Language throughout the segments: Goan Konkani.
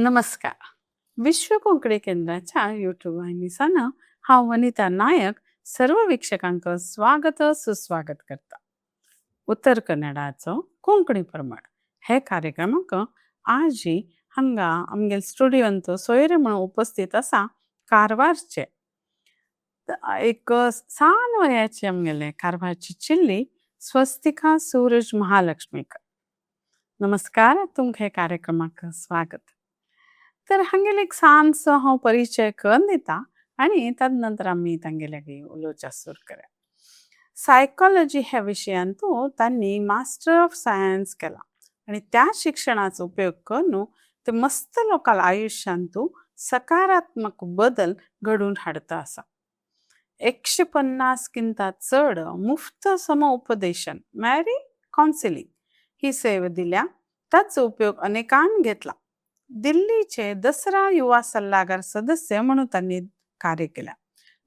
नमस्कार. विश्व कोंकणी केंद्राच्या यूट्यूब वाहिनीसान हांव वनिता नायक सर्व वीक्षकांक स्वागत सुस्वागत करता. उत्तर कन्नडाचो कोंकणी परमळ हे कार्यक्रमाक आजी हांगा आमगेले स्टुडियोंत सोयरे म्हणून उपस्थित आसा कारवारचे एक सान वयाचे आमगेले कारवारची चिल्ली स्वस्तिका सूरज महालक्ष्मीकर. नमस्कार, तुमकां हे कार्यक्रमाक स्वागत. तर हांगेले एक सानसो हांव परिचय करून दिता आनी तद नंतर आमी तांगेले लागीं उलोवच्या सुरू करया. सायकोलॉजी ह्या विशयांतू तांणी मास्टर ऑफ सायन्स केला आनी त्या शिक्षणाचो उपयोग करून ते मस्त लोकांच्या आयुष्यांतू सकारात्मक बदल घडून हाडता आसा. 150 किंता चड मुफ्त समुपदेशन म्हळ्यार कावन्सिलिंग ही सेवा दिल्या. ताचो उपयोग अनेकान घेतला. दिल्लीचे दसरा युवा सल्लागार सदस्य म्हणून त्यांनी कार्य केला.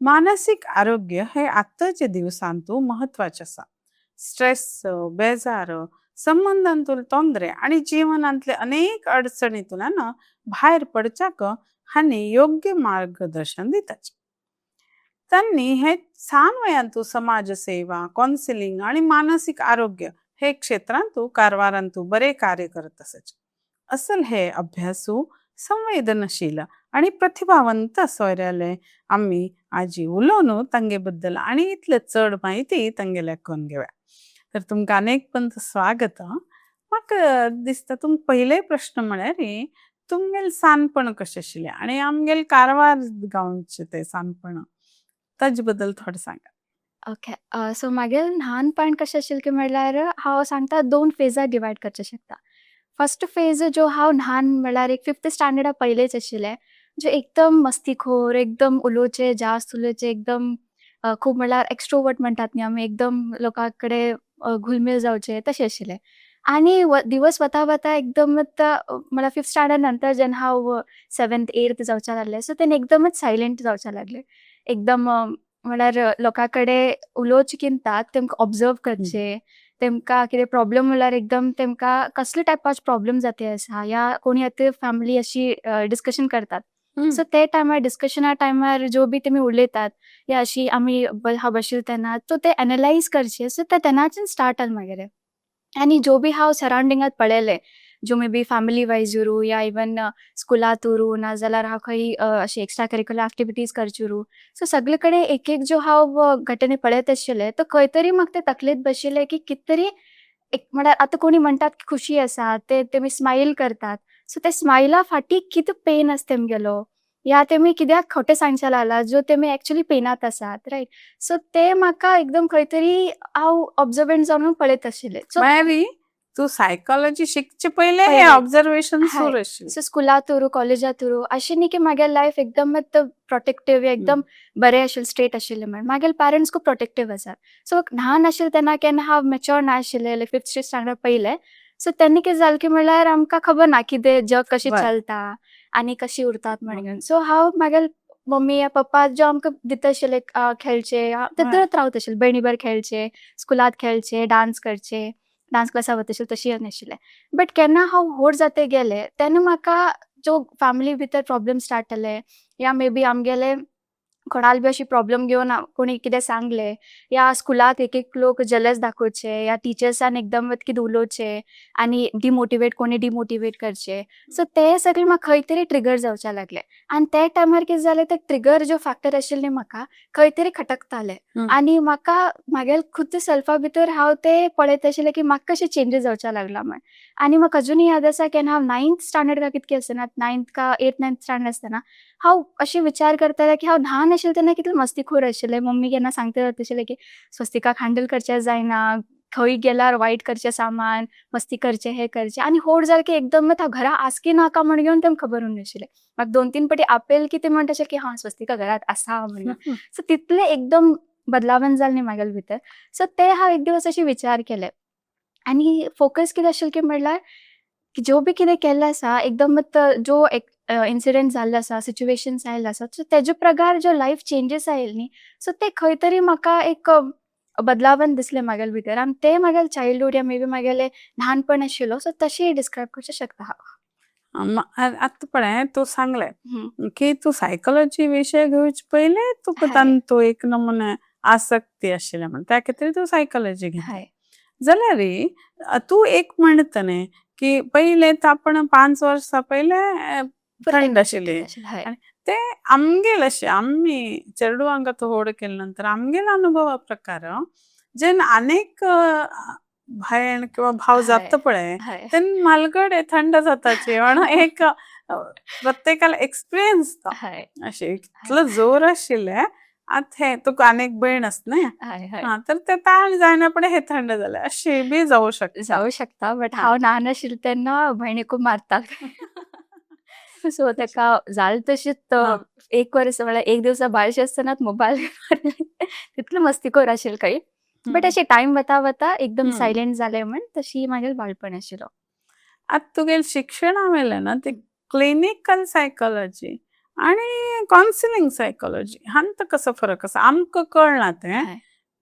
मानसीक आरोग्य हे आत्ताच्या दिवसांतू महत्वाचे आसा. स्ट्रेस, बेजार, संबंधांतूल ತೊಂದರೆ आणि जीवनांतले अनेक अडचणीतल्यान भायर पडच्याक हांणी योग्य मार्गदर्शन दिताचे. त्यांनी हे सान वयांतू समाजसेवा, काउन्सिलिंग आणि मानसिक आरोग्य हे क्षेत्रांतू कारवारांतू बरे कार्य करत आसाचे. असल हे अभ्यासू, संवेदनशील आणि प्रतिभावंत सोयऱ्याले आमी आजी उलोवन तांगे बद्दल आणि इतले चड म्हायती तांगेल्या करून घेवया. तर तुमकां अनेक पंत स्वागत. म्हाका दिसता तुमकां पयले प्रश्न म्हळ्यार तुमगेलें सानपण कशें आशिल्लें आनी आमगेले कारवार गांवचें तें सानपण ताजे बद्दल थोडें सांगा. ओके, सो म्हागेलें ल्हानपण कशें आशिल्लें की म्हणल्यार हांव सांगता, दोन फेजार डिवायड करचें शकता. फर्स्ट फेज जो हांव ल्हान, म्हणल्यार एक फिफ्थ स्टँडर्डा पयलेच आशिल्लें, जे एकदम मस्तीखोर, एकदम उलोवचें, जास्त उलोवचें, एकदम खूब म्हणल्यार एक्स्ट्रोवर्ट म्हणटात न्ही आमी, एकदम लोकां कडेन घुलमील जावचें तशें आशिल्लें. आनी दिवस वता वता एकदम म्हणल्यार फिफ्थ स्टँडर्ड नंतर जेन्ना हांव सेवन्थ एट्थ जावच्या लागलें, सो तेन्ना एकदमच सायलंट जावच्या लागलें. एकदम म्हणल्यार लोकां कडेन उलोवचें किंता तेमकां ऑब्जर्व करचें, तेमकां कितें प्रॉब्लम म्हणल्यार एकदम तेमकां कसले टायपाचे प्रॉब्लम जाता आसा या कोणी आतां फॅमिली अशी डिस्कशन करतात, सो ते टायमार, डिस्कशना टायमार जो बी तेमी उलयतात या अशी आमी हांव बशिल्लें तेन्ना, सो ते एनलायज करचे. सो ते तेन्नाच्यान स्टार्ट जालें म्हागेलें. आनी जो बी हांव सरावंडिंगात पळयलें, जो मे बी फॅमिली वायज उरूं या इवन स्कुलांत उरूं, नाजाल्यार हांव खंय अशी एक्स्ट्रा करिकुलर एक्टिविटीज करची उरूं, सो सगळे कडेन एक एक जो हांव घटने पळयत आशिल्लें, तो खंय तरी म्हाका ते तकलेंत बशिल्लें की कितें तरी एक, म्हळ्यार आतां कोणी म्हणटात की खुशी आसा, ते तेमी स्मायल करतात, सो ते स्मायला फाटीं कितें पेन आसा तेमगेलो या तेमी कित्याक खोटें सांगचे लागला जो तेमी एक्चुअली पेनात आसात, रायट? सो ते म्हाका एकदम खंय तरी हांव ऑब्जर्वंट जावन पळयत आशिल्लें. सो म्हळ्यार तूं सायकोलॉजी शिकचे पयलें हे पयलें. ऑब्जर्वेशन सुरू आशिल्लें. सो स्कुलांत उरूं, कॉलेजांत उरूं, अशें न्ही की म्हागे लायफ एकदमच प्रोटेक्टीव या एकदम बरें आशिल्लें, स्ट्रेट आशिल्लें म्हण. म्हागेले पेरंट्स खूब प्रोटेक्टीव आसात. सो ल्हान आशिल्लें तेन्ना केन्ना हांव मॅच्योर नाशिल्लें, लायक फिफ्थ सिक्स्थ स्टँडर्ड पयलें, सो तेन्ना कितें जालें की म्हणल्यार आमकां खबर ना कितें जग कशें चलता आनी कशी उरतात म्हणून. सो हांव म्हागेले मम्मी या पप्पा जो आमकां दिता आशिल्ले खेळचे तेतूनच रावत आशिल्लें. भयणी बरोबर खेळचें, स्कुलांत खेळचें, डांस करचें, डांस क्लासा वता आशिल्लें, तशी नाशिल्लें. बट केन्ना हांव व्हड जाते गेलें तेन्ना म्हाका जो फॅमिली भितर प्रॉब्लम स्टार्ट जाले या मे बी आमगेले कोणाल बी अशी प्रॉब्लम घेवन कोणी कितें सांगलें या स्कुलाक एक एक लोक जलस दाखोवचे या टिचर्सान एकदम कितें उलोवचें आनी डिमोटिवेट, कोणी डिमोटिवेट करचे, सो ते सगळे म्हाका खंय तरी ट्रिगर जावच्या लागले. आनी ते टायमार कितें जालें, ते ट्रिगर जो फॅक्टर आशिल्ले न्ही, म्हाका खंय तरी खटकताले. आनी म्हाका म्हागेले खुद्द सेल्फा भितर हांव ते पळयत आशिल्लें की म्हाका कशें चेंजीस जावच्या लागला म्हण. आनी म्हाका अजुनूय याद आसा, केन्ना हांव नायन्थ स्टँडर्ड काय कितकें आसतना, नायन्थ का एथ नायन्थ स्टँडर्ड आसतना, हांव अशें विचार करतालें की हांव ल्हान आशिल्लें तेन्ना कितलें मस्तीखोर आशिल्लें. मम्मी केन्ना सांगता आशिल्लें की स्वस्तिकाक हँडल करचें जायना, खंय गेल्यार वायट करचें सामान, मस्ती करचें, हें करचें. आनी व्हड जालें की एकदम हांव घरा आस की नाका म्हण घेवन तेमकां खबर उरना आशिल्लें. म्हाका दोन तीन पाटी आपयल की ते म्हणटा अशें की हां, स्वस्तिका घरांत आसा म्हणून. सो तितलें एकदम बदलावन जालें न्ही म्हागेले भितर. सो ते हांव एक दीस अशें विचार केले आनी फोकस कितें आशिल्लें की म्हणल्यार जो बी कितें केल्लें आसा, एकदमच जो एक इन्सिडंट जाल्लो आसा, सिच्युएशन्स आयिल्ले आसा, सो तेजे प्रकार जो लायफ चेंजीस आयले न्ही, सो ते खंय तरी म्हाका एक बदलावन दिसलें म्हागेले भितर. आनी ते म्हागेले चायल्डहूड या मे बी म्हागेलें ल्हानपण आशिल्लो, सो तशें डिस्क्रायब करचें शकता हांव. आतां पळय तूं सांगलें हम्म. की तूं सायकोलॉजी विशय घेवचे पयले तुका तांतू एक नमुने आसक्ती आशिल्लें म्हण, त्या खातीर तूं सायकोलॉजी घेतली. जाल्यार तूं एक म्हणटा न्ही की पयले तर आपण 5 वर्सां पयले थंड आशिल्ली. हय. आनी ते आमगेल अशें आमी चेडवांक आतां व्हड केले नंतर आमगेल अनुभवा प्रकार, जेन्ना अनेक भयण किंवा भाव जाता पळय, तेन्ना म्हालगडे थंड जाताची म्हणून एक प्रत्येकाला एक्सपिरियन्स तो. अशें इतलो जोर आशिल्लें. आतां हे तुका आनी एक भयण आसा न्ही? हय हय. हा, तर ते ताण जायना फुडें हे थंड जालें, अशें बी जावूं शकता. जावं शकता, बट हा. हांव ल्हान आशिल्लें तेन्ना भयणीक खूब मारतालें. सो तेका जालें तशेंच. एक वर्स म्हळ्यार एक दिवसा भायर आसतनाच मोबायल, तितलो मस्तीखोर आशिल्लें खंय, बट अशें टायम वता वता एकदम सायलेंट जालें म्हण तशी म्हागेलें बाळपण आशिल्लो. आतां तुगेलें शिक्षणा वयलें ना ते क्लिनिकल सायकोलॉजी आनी कावन्सिलींग सायकोलॉजी हांत कसो फरक आसा? आमकां कळना तें,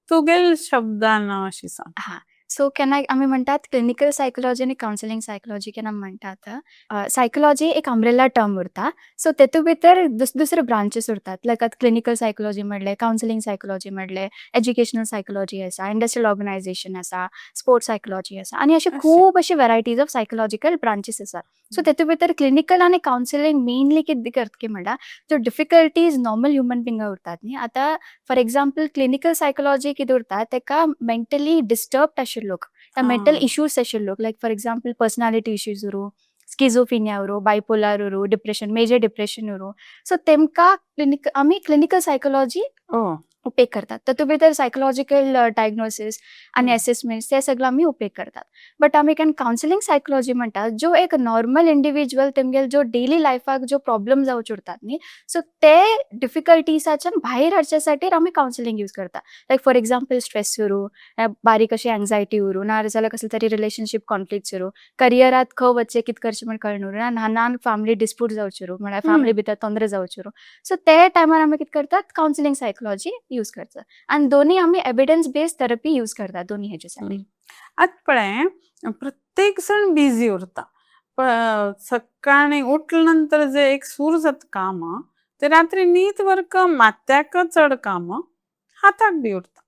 तुगेले शब्दान अशें सांग. हा, सो केन्ना आमी म्हणटात क्लिनिकल सायकोलॉजी आनी कावन्सिलींग सायकोलॉजी केन्ना म्हणटात, सायकोलॉजी एक अम्ब्रेला टर्म उरता. सो तेतू भितर दुसरे ब्रांचीस उरतात, लायक आतां क्लिनिकल सायकोलॉजी म्हणलें, कावन्सिलींग सायकोलॉजी म्हणलें, एज्युकेशनल सायकोलॉजी आसा, इंडस्ट्रियल ऑर्गनायझेशन आसा, स्पोर्ट्स सायकोलॉजी आसा आनी अशे अशें. खूब अशे वरायटीज ऑफ सायकोलॉजिकल ब्रांचीस आसात. सो तेतू भितर क्लिनिकल आनी कावन्सिलींग मेनली कितें करता की म्हणल्यार त्यो डिफिकल्टीज नॉर्मल ह्युमन बिंगा उरतात न्ही. आतां फॉर एग्जाम्पल क्लिनिकल सायकोलॉजी कितें उरता, तेका मेंटली डिस्टर्ब्ड आशिल्ले लोक, मेंटल इश्यूज आशिल्ले लोक, like for example personality issues उरूं, स्किझोफ्रेनिया उरूं, बायपोलर उरूं, डिप्रेशन, मेजर डिप्रेशन उरूं, सो तेमकां क्लिनिक आमी क्लिनिकल सायकोलॉजी उपेग करतात. तातूंत भितर सायकोलॉजिकल डायग्नोसीस आनी एसेसमेंट्स ते सगळे आमी उपेग करतात. बट आमी केन्ना कावन्सिलींग सायकोलॉजी म्हणटात, ज्यो एक नॉर्मल इंडिविज्युअल तेमगेले ज्यो डेली लायफाक ज्यो प्रॉब्लम जावचे उरतात न्ही, सो ते डिफिकल्टीजाच्यान भायर हाडच्या साठी आमी कावन्सिलींग यूज करता. लायक फॉर एग्जाम्पल स्ट्रेस उरूं, बारीक अशी एन्जायटी उरूं, ना जाल्यार कसले तरी रिलेशनशीप कॉन्फ्लिक्ट्स उरूं, करियरात खंय वचचें कितें करचें म्हण कळना उरूं, ल्हान ल्हान फॅमिली डिस्प्यूट जावचे उरूं, म्हळ्यार फॅमिली भितर तोंदरे जावचे उरूं, सो ते टायमार आमी कितें करतात, कावन्सिलींग सायकोलॉजी यूज करतात. आनी दोनी आमी एविडन्स बेस्ड थेरपी यूज करतात दोनी हेजे साठी. आतां पळय, प्रत्येक जण बिजी उरता. सकाळी उठले नंतर जे एक सुरू जाता काम, ते रात्री न्हीद वर्क माथ्याक चड काम हाताक बी उरता.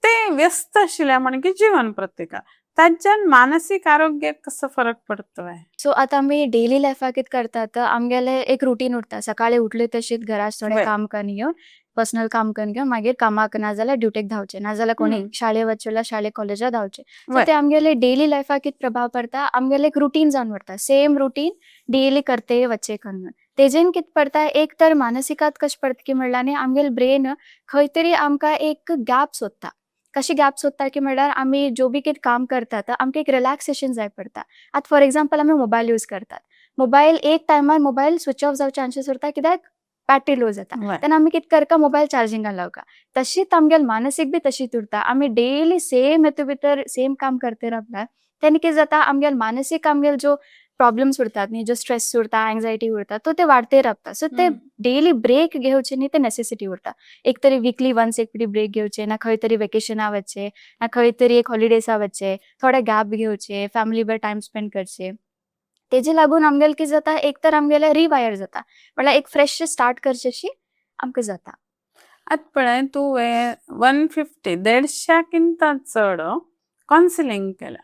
ते व्यस्त आशिल्ल्या म्हणकी जीवन प्रत्येकाक, ताच्यान मानसीक आरोग्याक कसो फरक पडटा? सो आतां आमी डेली लायफाक कितें करतात, आमगेलें एक रुटीन उरता. सकाळी उठले तशीच घरांत थोडें काम करून घेवन, पर्सनल काम करून घेवन, मागीर कामाक नाजाल्यार ड्युटेक धांवचें, नाजाल्यार कोणी शाळे वचचें जाल्यार शाळे कॉलेजाक धांवचें. सो ते आमगेले डेली लायफाक कितें प्रभाव पडटा, आमगेलें एक रुटीन जावन उरता, सेम रुटीन डेली करते वचचें करून. तेजेन कितें पडटा, एक तर मानसिकात कशें पडटा की म्हणल्यार न्ही आमगेलें ब्रेन खंय तरी आमकां एक गॅप सोदता. कशें गॅप सोदता की म्हणल्यार आमी जो बी कितें काम करतात, आमकां एक रिलॅक्सेशन जाय पडटा. आतां फॉर एग्जाम्पल आमी मोबायल यूज करतात, मोबायल एक टायमार मोबायल स्विच ऑफ जावचे चान्सीस उरता, कित्याक बॅटरी लो जाता. तेन्ना आमी कितें करता, मोबायल चार्जिंगाक लावता. तशीच आमगेले मानसीक बी तशीच उरता. आमी डेली सेम हेतू भितर सेम काम करते रावता, तेन्ना कितें जाता, आमगेले मानसीक आमगेले ज्यो प्रॉब्लम्स उरतात न्ही, जो स्ट्रेस उरता, एन्जायटी उरता, तो ते वाडते रावता. सो ते डेली ब्रेक घेवचे न्ही, ते नेसेसिटी उरता. एक तरी विकली वन्स एक तरी ब्रेक घेवचे, ना खंय तरी वेकेशना वचचें, ना खंय तरी एक हॉलिडेजा वचचें, थोडे गॅप घेवचे, फॅमिली बरोबर टायम स्पेंड करचे. तेजे लागून आमगेलें कितें जाता, एक तर आमगेलें रिवायर जाता, म्हळ्यार एक फ्रेश स्टार्ट करचें अशी आमकां जाता. आतां पळय, तुवें 150, 150 किंता चड कावन्सिलींग केल्या,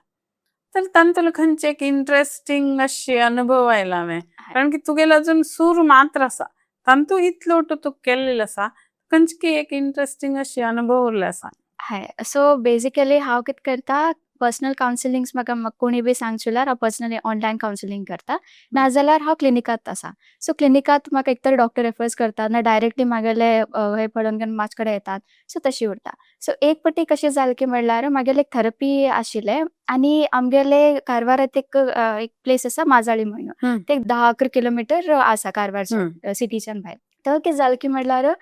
तर तातूंतलो खंयचे एक इंट्रस्टींग अशे अनुभव आयला वे? कारण की तुगेलो अजून सूर मात्र आसा, तातूंत इतलो तूं केल्लेलो आसा, खंयचे एक इंट्रस्टींग अशे अनुभव उरले आसा? हय, सो बेजिकली हांव कितें करता, पर्सनल कावन्सिलिंग्स म्हाका कोणी बी सांगचे जाल्यार हांव पर्सनली ऑनलायन कावन्सिलींग करता, नाजाल्यार हांव क्लिनिकांत आसा. सो क्लिनिकांत म्हाका एक तर डॉक्टर रेफर्स करतात, ना डायरेक्टली म्हागेले हे पळोवन घेवन म्हाजे कडेन येतात. सो तशी उरता. सो एक पाटी कशें जालें की म्हणल्यार म्हागेलें एक थेरपी आशिल्लें आनी आमगेले कारवारांत एक एक प्लेस आसा माजाळी म्हणून, ते एक 10-11 किलोमिटर आसा कारवारच्या सिटीच्यान भायर. थंय कितें जालें की म्हणल्यार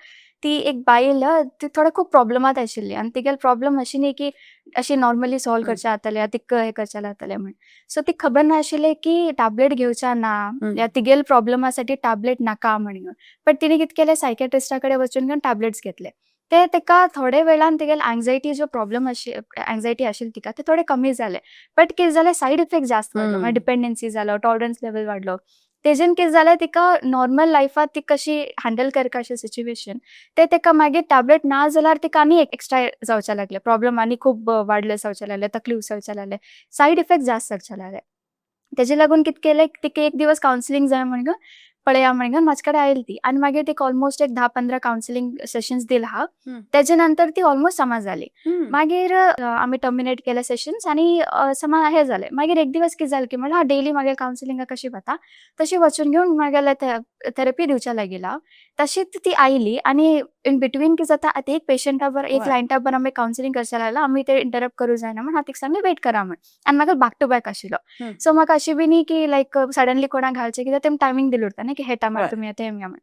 ती एक बायल ती थोडे खूब प्रॉब्लमात आशिल्ली आनी तिगेले प्रॉब्लम अशी न्ही की अशी नॉर्मली सॉल्व करचें जातलें, तिका हें करचें जातलें म्हण. सो तिका खबर नाशिल्लें की टॅबलेट घेवच्या ना, या तिगेले प्रॉब्लमा साठी टॅबलेट नाका म्हणून. बट तिणें कितें केलें, सायकेट्रिस्टा कडेन वचून घेवन टॅबलेट्स घेतले. ते तेका थोडे वेळान तिगेले एन्जायटी जो प्रॉब्लम एन्जायटी आशिल्ली तिका, ते थोडे कमी जाले. बट कितें जालें, सायड इफेक्ट जास्त वाडलो, मागीर डिपेंडन्सी जालो, टॉलरन्स लेवल वाडलो. तेजेन कितें जालें, तिका नॉर्मल लायफात ती कशी हँडल करता अशें सिच्युएशन ते तेका मागीर टॅबलेट ना जाल्यार तिका आनी एक्स्ट्रा जावचें लागलें, प्रॉब्लम आनी खूब वाडले जावचे लागले, तकली उसळचे लागले, सायड इफेक्ट जास्त जावचे लागले. तेजे लागून कितें केलें, तिका एक दिवस कावन्सिलींग जाय म्हणून पळया म्हणून म्हाजे कडेन आयली ती आनी मागीर तिका ऑलमोस्ट एक 10-15 कावन्सिलींग सेशन्स दिले हांव. तेजे नंतर ती ऑलमोस्ट समा जाली. मागीर आमी टर्मिनेट केले सेशन्स आनी समा हें जालें. मागीर एक दिवस कितें जालें की म्हणल्यार हांव डेली मागीर कावन्सिलिंगाक कशी वता तशी वचून घेवन मागेले थेरपी दिवच्या लागिल्लो हांव. तशीच ती आयली आनी इन बिटवीन कितें जाता, आतां एक पेशंटा बरोबर, एक क्लायंटा बरोबर आमी कावन्सिलींग करचें लागला, आमी ते इंटरप्ट करूं जायना म्हण हांव तिका सांगलें वेट करा म्हण आनी मागीर बॅक टू बॅक आशिल्लो. सो म्हाका अशें बी न्ही की लायक सडनली कोणाक घालचें, कित्याक तेम टायमींग दिलें उरता न्ही की हे टायमार तुमी येता या म्हण.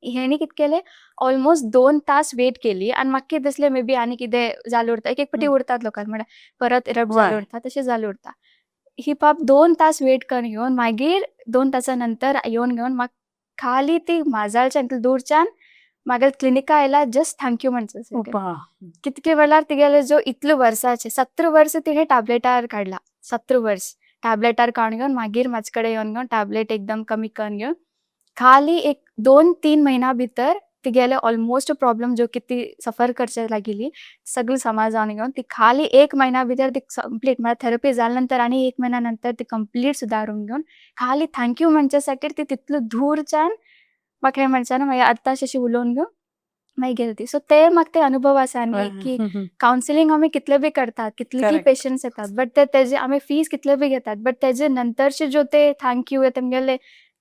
हेणी कितें केलें, ऑलमोस्ट 2 तास वेट केली आनी म्हाका कितें दिसलें, मे बी आनी कितें जालें उरता, एक एक फावटी उरतात लोकांक, म्हळ्यार परत इरप्ट जालें उरता, तशें जालें उरता. ही पाप 2 तास वेट करून घेवन मागीर 2 तासा नंतर येवन घेवन म्हाका खाली ती माजाळच्यान दूरच्यान मागीर क्लिनिका आयला, जस्ट thank you म्हणचे. कितके वेळार तिगेले जो इतले वर्साचे 17 वर्स तिणें टॅबलेटार काडला, 17 वर्स टॅबलेटार काडून घेवन मागीर म्हाजे कडेन येवन घेवन टॅबलेट एकदम कमी करून घेवन खाली एक 2-3 म्हयन्या भितर तिगेले ऑलमोस्ट प्रॉब्लम जो कितें सफर करचे लागिल्ली सगळी समा जावन घेवन ती खाली एक म्हयन्या भितर ती कंप्लीट, म्हळ्यार थेरपी जाल्या नंतर आनी एक म्हयन्या नंतर ती कंप्लीट सुदारून घेवन खाली thank you म्हणच्या साठी ती तितलो दूरच्यान म्हाका हें म्हणच्यान मागीर आतां अशी उलोवन घेवन मागीर गेली ती. सो ते म्हाका ते अनुभव आसा न्ही की कावन्सिलींग आमी कितले बी करतात, कितले पेशंट्स येतात, बट ते तेजे आमी फीस कितले बी घेतात, बट तेजे नंतरचे जो ते thank you तेमगेले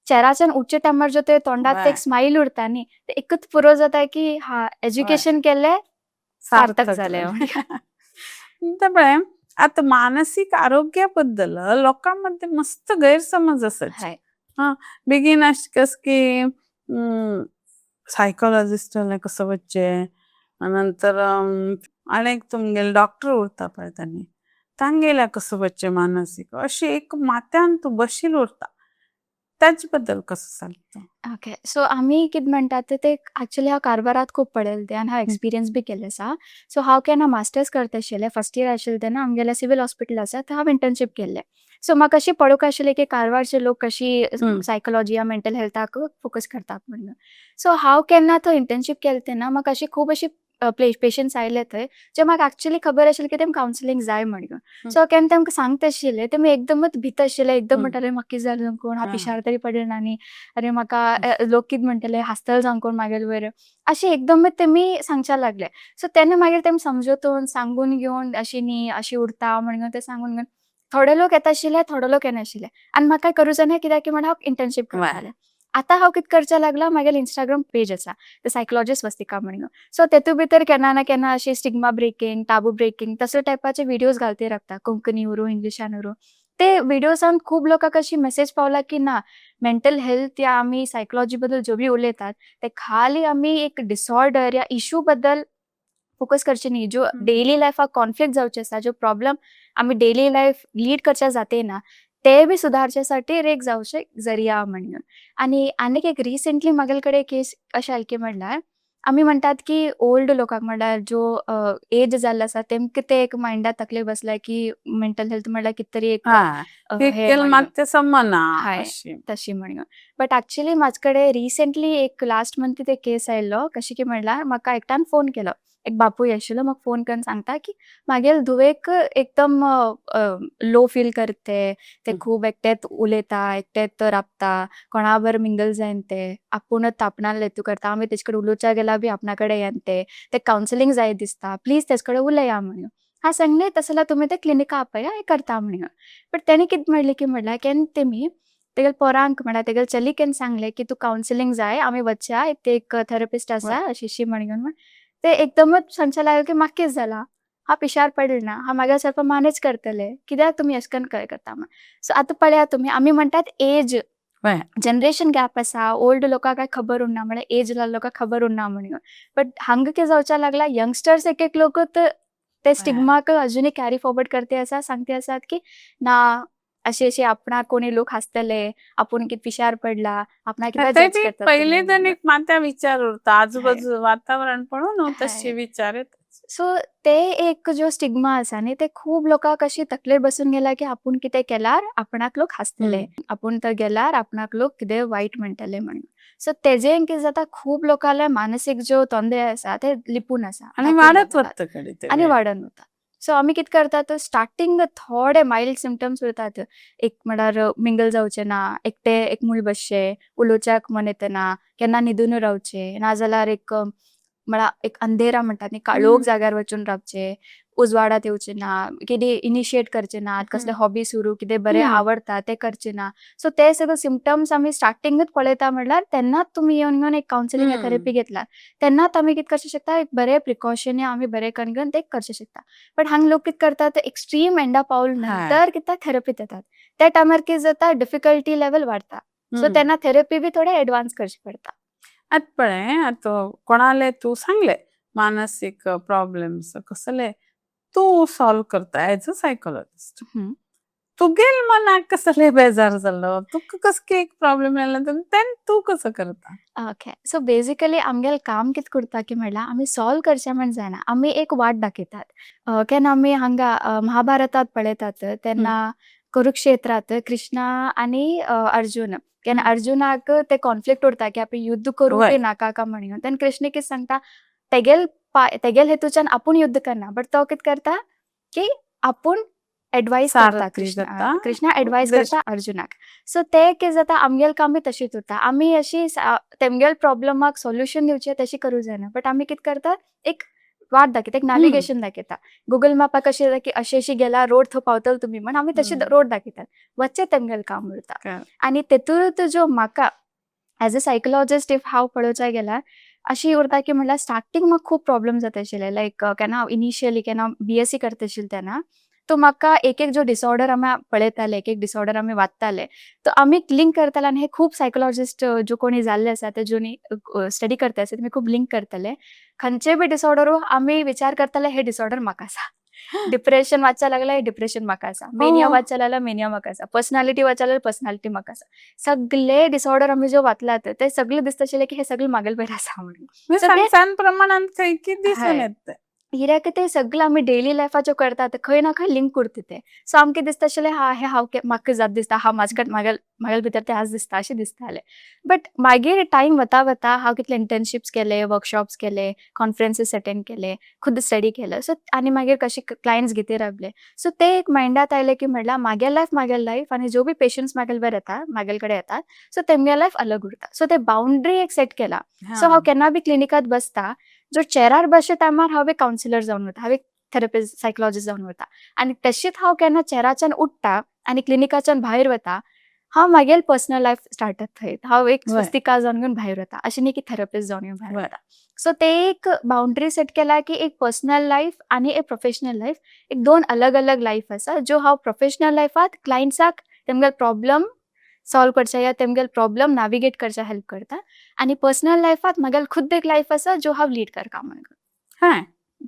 चेहऱ्याच्यान उठचे टायमार जो ते तोंडात एक स्मायल उरता न्ही, ते एकच पुरो जाता की हा, एज्युकेशन केल्लें सार्थक जालें. पळय, आता मानसीक आरोग्याबद्दल लोकांमध्ये मस्त गैरसमज आसात. हा, बेगीन अशें कस की सायकोलॉजिस्ट कसं वच्चें, नंतर आनी एक तुमगेले डॉक्टर उरता पळय तांणी तांगेल्या कसं वच्चें, मानसीक अशें एक माथ्यान तूं बशील उरता, ताचे बद्दल कसं सांगता? ओके, सो आमी कितें म्हणटात ते एक्चुअली हांव कारवारात खूब पळयलें तें आनी हांव एक्सपिरियन्स बी केल्लें आसा. सो हांव केन्ना मास्टर्स करता आशिल्लें, फर्स्ट इयर आशिल्लें तेन्ना आमगेलें सिवील हॉस्पिटल आसा थंय हांव इंटर्नशीप केल्लें. सो म्हाका अशें पळोवंक आशिल्लें की कारवारचे लोक कशी सायकोलॉजी या मेंटल हेल्थाक फोकस करतात म्हणून. सो हांव केन्ना थंय इंटर्नशीप केलें तेन्ना म्हाका अशी खूब अशी पेशंट्स आयले थंय जे म्हाका एक्चुअली खबर आशिल्लें की तेमकां कावन्सिलींग जाय म्हणून. सो केन्ना तेमकां सांगता आशिल्लें, तेमी एकदमच भीत आशिल्ले, एकदम म्हणटाले, म्हाका कितें जालें कोण, हांव पिशार तरी पडलें ना न्ही, अरे म्हाका लोक कितें म्हणटले, हांसतले जावन कोण म्हागेले वयर, अशें एकदमच तेमी सांगच्या लागले. सो तेन्ना मागीर तेमी समजोतून सांगून घेवन अशी न्ही अशी उरता म्हणून ते सांगून घेवन थोडे लोक येता आशिल्ले, थोडे लोक येनाशिल्ले आनी म्हाका करूं जायना कित्याक की म्हण हांव इंटर्नशीप करतालें. आतां हांव कितें करचें लागलां, म्हागेलें इंस्टाग्राम पेज आसा, the psychologist Swastika म्हणून. सो तेतू भितर केन्ना ना केन्ना अशी स्टिग्मा ब्रेकींग, टाबू ब्रेकींग तसले टायपाचे व्हिडियोज घालते रावता, कोंकणी उरूं, इंग्लिशान उरूं. ते व्हिडियोजान खूब लोकांक अशी मेसेज पावला की ना, मेंटल हेल्थ या आमी सायकोलॉजी बद्दल जो बी उलयतात ते खाली आमी एक डिसऑर्डर या इशू बद्दल फोकस करचे न्ही, जो डेली लायफाक कॉन्फ्लिक्ट जावचे आसा, जो प्रॉब्लम आमी डेली लायफ लीड करच्या जाते ना, ते बी सुदारच्या एक जावचे जरिया म्हणून. आनी आनीक एक रिसेंटली म्हागेले कडेन केस अशें आयली की म्हणल्यार आमी म्हणटात की ओल्ड लोकांक, म्हणल्यार जो एज जाल्लो आसा तेमकां ते एक मायंडात तकले बसला की मेंटल हेल्थ म्हणल्यार कितें तरी एक हे म्हणून. मात ते समजना अशी. तशी म्हणून. बट एक्चुअली म्हाजे कडेन रिसेंटली एक लास्ट मंथ ते केस आयिल्लो, कशें की म्हणल्यार म्हाका एकट्यान फोन केलो, एक बापूय आशिल्लो, म्हाका फोन करून सांगता की म्हागेले धुवेक एकदम लो फील करते ते, खूब एकटेच उलयता, एकटेच राबता, कोणा बरोबर मिंगल जायना ते, आपूणच आपणाले हेतू करता, आमी तेजे कडेन उलोवच्या गेल्यार बी आपणा कडेन येना ते, ते कावन्सिलींग जाय दिसता, प्लीज तेजे कडेन उलया म्हणून. हांव सांगलें तशें जाल्यार तुमी ते क्लिनिका आपया, हें करता म्हणून. बट तेणी कितें म्हणलें की म्हणल्यार केन्ना तेमी तेगेले पोरांक, म्हळ्यार तेगेले चलीक केन्ना सांगलें की तूं कावन्सिलींग जाय, आमी वचया, ते एक थेरपिस्ट आसा अशी अशी म्हणून, म्हण ते एकदमच सांगचे लागले की म्हाका कितें जालां, हांव पिशार पडलें ना, हांव म्हागे सेल्फ मॅनेज करतलें, कित्याक तुमी अशें करून करता म्हण. सो आतां पळया तुमी, आमी म्हणटात एज जनरेशन गॅप आसा, ओल्ड लोकांक काय खबर उरना, म्हळ्यार एज जाल्ल्या लोकांक खबर उरना म्हणून. बट हांगा कितें जावच्या लागला, यंगस्टर्स एक एक लोक ते स्टिग्माक अजुनूय कॅरी फॉरवर्ड करते आसा, सांगते आसात की ना, अशे अशे आपणाक कोणी लोक हांसतले, आपूण कितें पिशार पडला, आपणाक कित्याक ते जज बी करतात पहिले तुमी जण म्हणून. एक मात्या विचार उरता, आजूबाजू वातावरण पळोवन तशे विचार येतात. सो ते एक जो स्टिग्मा आसा न्ही, ते खूब लोकांक अशी तकलेर बसून गेला की आपूण कितें केल्यार आपणाक लोक हांसतले, आपूण थंय गेल्यार आपणाक लोक कितें वायट म्हणटले म्हणून. सो तेजें कितें जाता, खूब लोकांले मानसीक ज्यो तोंदरे आसा ते लिपून आसा आनी धांपून वाडत दवरतात वता कडेन ते. आनी वाडन वता. सो आमी कितें करतात, स्टार्टिंग थोडे मायल्ड सिमटम्स उरतात, एक म्हळ्यार मिंगल जावचें ना, एकटे एकमूळ बसचें, उलोवच्याक मन येतना, केन्ना न्हिदून रावचें, नाजाल्यार एक म्हळ्यार एक अंधेरा म्हणटात न्ही, काळोख जाग्यार वचून रावचें, उजवाडात येवचें ना, कितें इनिशिएट करचें ना, कसले हॉबी सुरू, कितें बरें आवडटा तें करचें ना. सो ते सगळे सिमटम्स आमी स्टार्टिंगूच पळयता म्हणल्यार तेन्नाच तुमी येवन घेवन एक कावन्सिलींग या थेरपी घेतल्यार तेन्नाच आमी कितें करचें शकता, एक बरें प्रिकॉशन या आमी बरें करून घेवन ते करचें शकता. बट हांगा लोक कितें करतात, एक्स्ट्रीम एंडा पावल नंतर कितें थेरपीत येतात. त्या टायमार कितें जाता, डिफिकल्टी लेवल वाडटा. सो तेन्ना थेरपी बी थोडे एडवान्स करची पडटा. आतां पळय, आतां कोणाले तूं सांगले मानसीक प्रॉब्लेम्स कसले तूं सॉल्व करता एज अ सायकोलॉजिस्ट, तुगेल मनाक कसले बेजार जालो, तुका कसले एक प्रॉब्लेम आयला तेन्ना तूं कसो करता? ओके, सो बेजिकली आमगेलें काम कितें करता की म्हणल्यार आमी सॉल्व करचें म्हण जायना, आमी एक वाट दाखयतात. केन्ना आमी हांगा महाभारतात पळयतात तेन्ना कुरुक्षेत्रांत कृष्णा आनी अर्जुन, केन्ना अर्जुनाक ते कॉन्फ्लिक्ट उरता की आपण युद्ध करूं की नाका काय म्हणून, तेन्ना कृष्ण कितें सांगता, तेगेल तेगेल हेतूच्यान आपूण युद्ध करना, बट तो कितें करता की आपूण एडवायस करता. सारथी कृष्णा जाता. कृष्णा एडवायस करता अर्जुनाक. सो ते कितें जाता, आमगेलें काम बी तशीच उरता. आमी अशी तेमगेल प्रॉब्लमाक सोल्युशन दिवचें तशी करूं जायना, बट आमी कितें करता, एक वाट दाखयता, एक नॅविगेशन दाखयता. गुगल मॅपाक कशें जाता की अशें अशें गेल्यार रोड थंय पावतले तुमी म्हण, आमी तशी रोड दाखयतात, वचचें तेमगेलें काम उरता. आनी तेतूंत ज्यो म्हाका एज अ सायकोलॉजिस्ट if हांव पळोवच्या गेल्यार अशी उरता की म्हणल्यार स्टार्टींग म्हाका खूब प्रॉब्लम जाता आशिल्ले, लायक केन्ना हांव इनिशियली केन्ना बीएससी करता आशिल्लें तेन्ना तो म्हाका एक एक जो डिसऑर्डर आमी पळयताले, एक एक डिसऑर्डर आमी वाचताले, तो आमी लिंक करताले. आनी हे खूब सायकोलॉजिस्ट ज्यो कोणी जाल्ले आसा, ते ज्योनी स्टडी करता आसा, तेमी खूब लिंक करतले. खंयचे बी डिसऑर्डर आमी विचार करताले, हे डिसऑर्डर म्हाका आसा. डिप्रेशन वाचच्या लागले, डिप्रेशन म्हाका आसा. मेनिया वाचच्या लागल्या, मेनिया म्हाका आसा. पर्सनॅलिटी वाचच्या लागल्यार पर्सनॅलिटी म्हाका आसा. सगळे डिसऑर्डर आमी ज्यो वाचलात ते सगळे दिसता आशिल्ले की हे सगळे म्हागेले बरें आसा म्हणून. सान सान प्रमाणान खंय की दिसून येता. कित्याक ते सगळे आमी डेली लायफाच्यो करतात, खंय ना खंय लिंक उरता ते. सो आमकां दिसता आशिल्लें, हा हें हांव म्हाका जात दिसता, हांव म्हाजे म्हागेल म्हागेले भितर तें आज दिसता अशें दिसतालें. बट मागीर टायम वता वता हांव कितले इंटर्नशिप्स केले, वर्कशॉप्स केले, कॉन्फरन्सीस अटेंड केले, खुद स्टडी केलें. सो आनी मागीर कशे क्लायंट्स घेती रावले. सो ते एक मायंडात आयलें की म्हणल्यार म्हागेले लायफ आनी ज्यो बी पेशंट्स म्हागेले बरें येता, म्हागेले कडेन येतात, सो तेमगे लायफ अलग उरता. सो ते बाउंड्री एक सेट केला. सो हांव केन्ना बी क्लिनिकात बसता, जो चेरार बसच्या टायमार हांव एक कावन्सिलर जावन वता, हांव एक थेरपिस्ट सायकोलॉजिस्ट जावन वता. आनी तशीच हांव केन्ना चेराच्यान उठ्ठा आनी क्लिनिकाच्यान भायर वता, हांव म्हागेल पर्सनल लायफ स्टार्ट जाता थंय. हांव एक स्वस्तिका जावन घेवन भायर वता, अशें न्ही की थेरपिस्ट जावन घेवन भायर वता. सो ते एक बाउंड्री सेट केला की एक पर्सनल लायफ आनी एक प्रोफेशनल लायफ, एक दोन अलग अलग लायफ आसा, ज्यो हांव प्रोफेशनल लायफात क्लायंट्साक तेमगेले प्रॉब्लम सॉल्व करच्या या तेमगेले प्रॉब्लम नॅविगेट करच्या हेल्प करता, आनी पर्सनल लायफात म्हागेले खुद एक लायफ आसा ज्यो हांव लीड करता म्हणून. हय,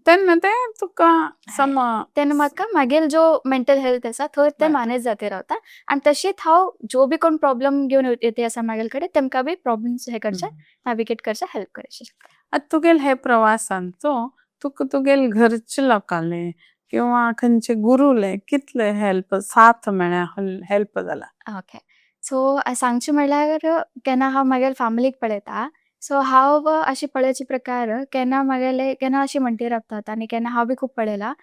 तेन्ना ते तुका सम तेन्ना म्हाका म्हागेल जो मेंटल हेल्थ आसा थंय ते मॅनेज जाती रावता. आनी तशीच हांव जो बी कोण प्रॉब्लम घेवन येते आसा म्हागेले कडेन, तेमकां बी प्रॉब्लम्स हे करचे नॅविगेट करचे हेल्प करचे शकता. आतां तुगेले हे प्रवासांचो तुका तुगेले घरचे लोकांले किंवा खंयचे गुरुले कितले हेल्प साथ मेळ्ळ्या, हेल्प जाला? ओके, सो सांगचें म्हणल्यार केन्ना हांव म्हागेले फॅमिलीक पळयता, सो हांव अशें पळोवचे प्रकार केन्ना म्हागेले केन्ना अशें म्हणटी रावतात. आनी केन्ना हांव बी खूब पळयलां,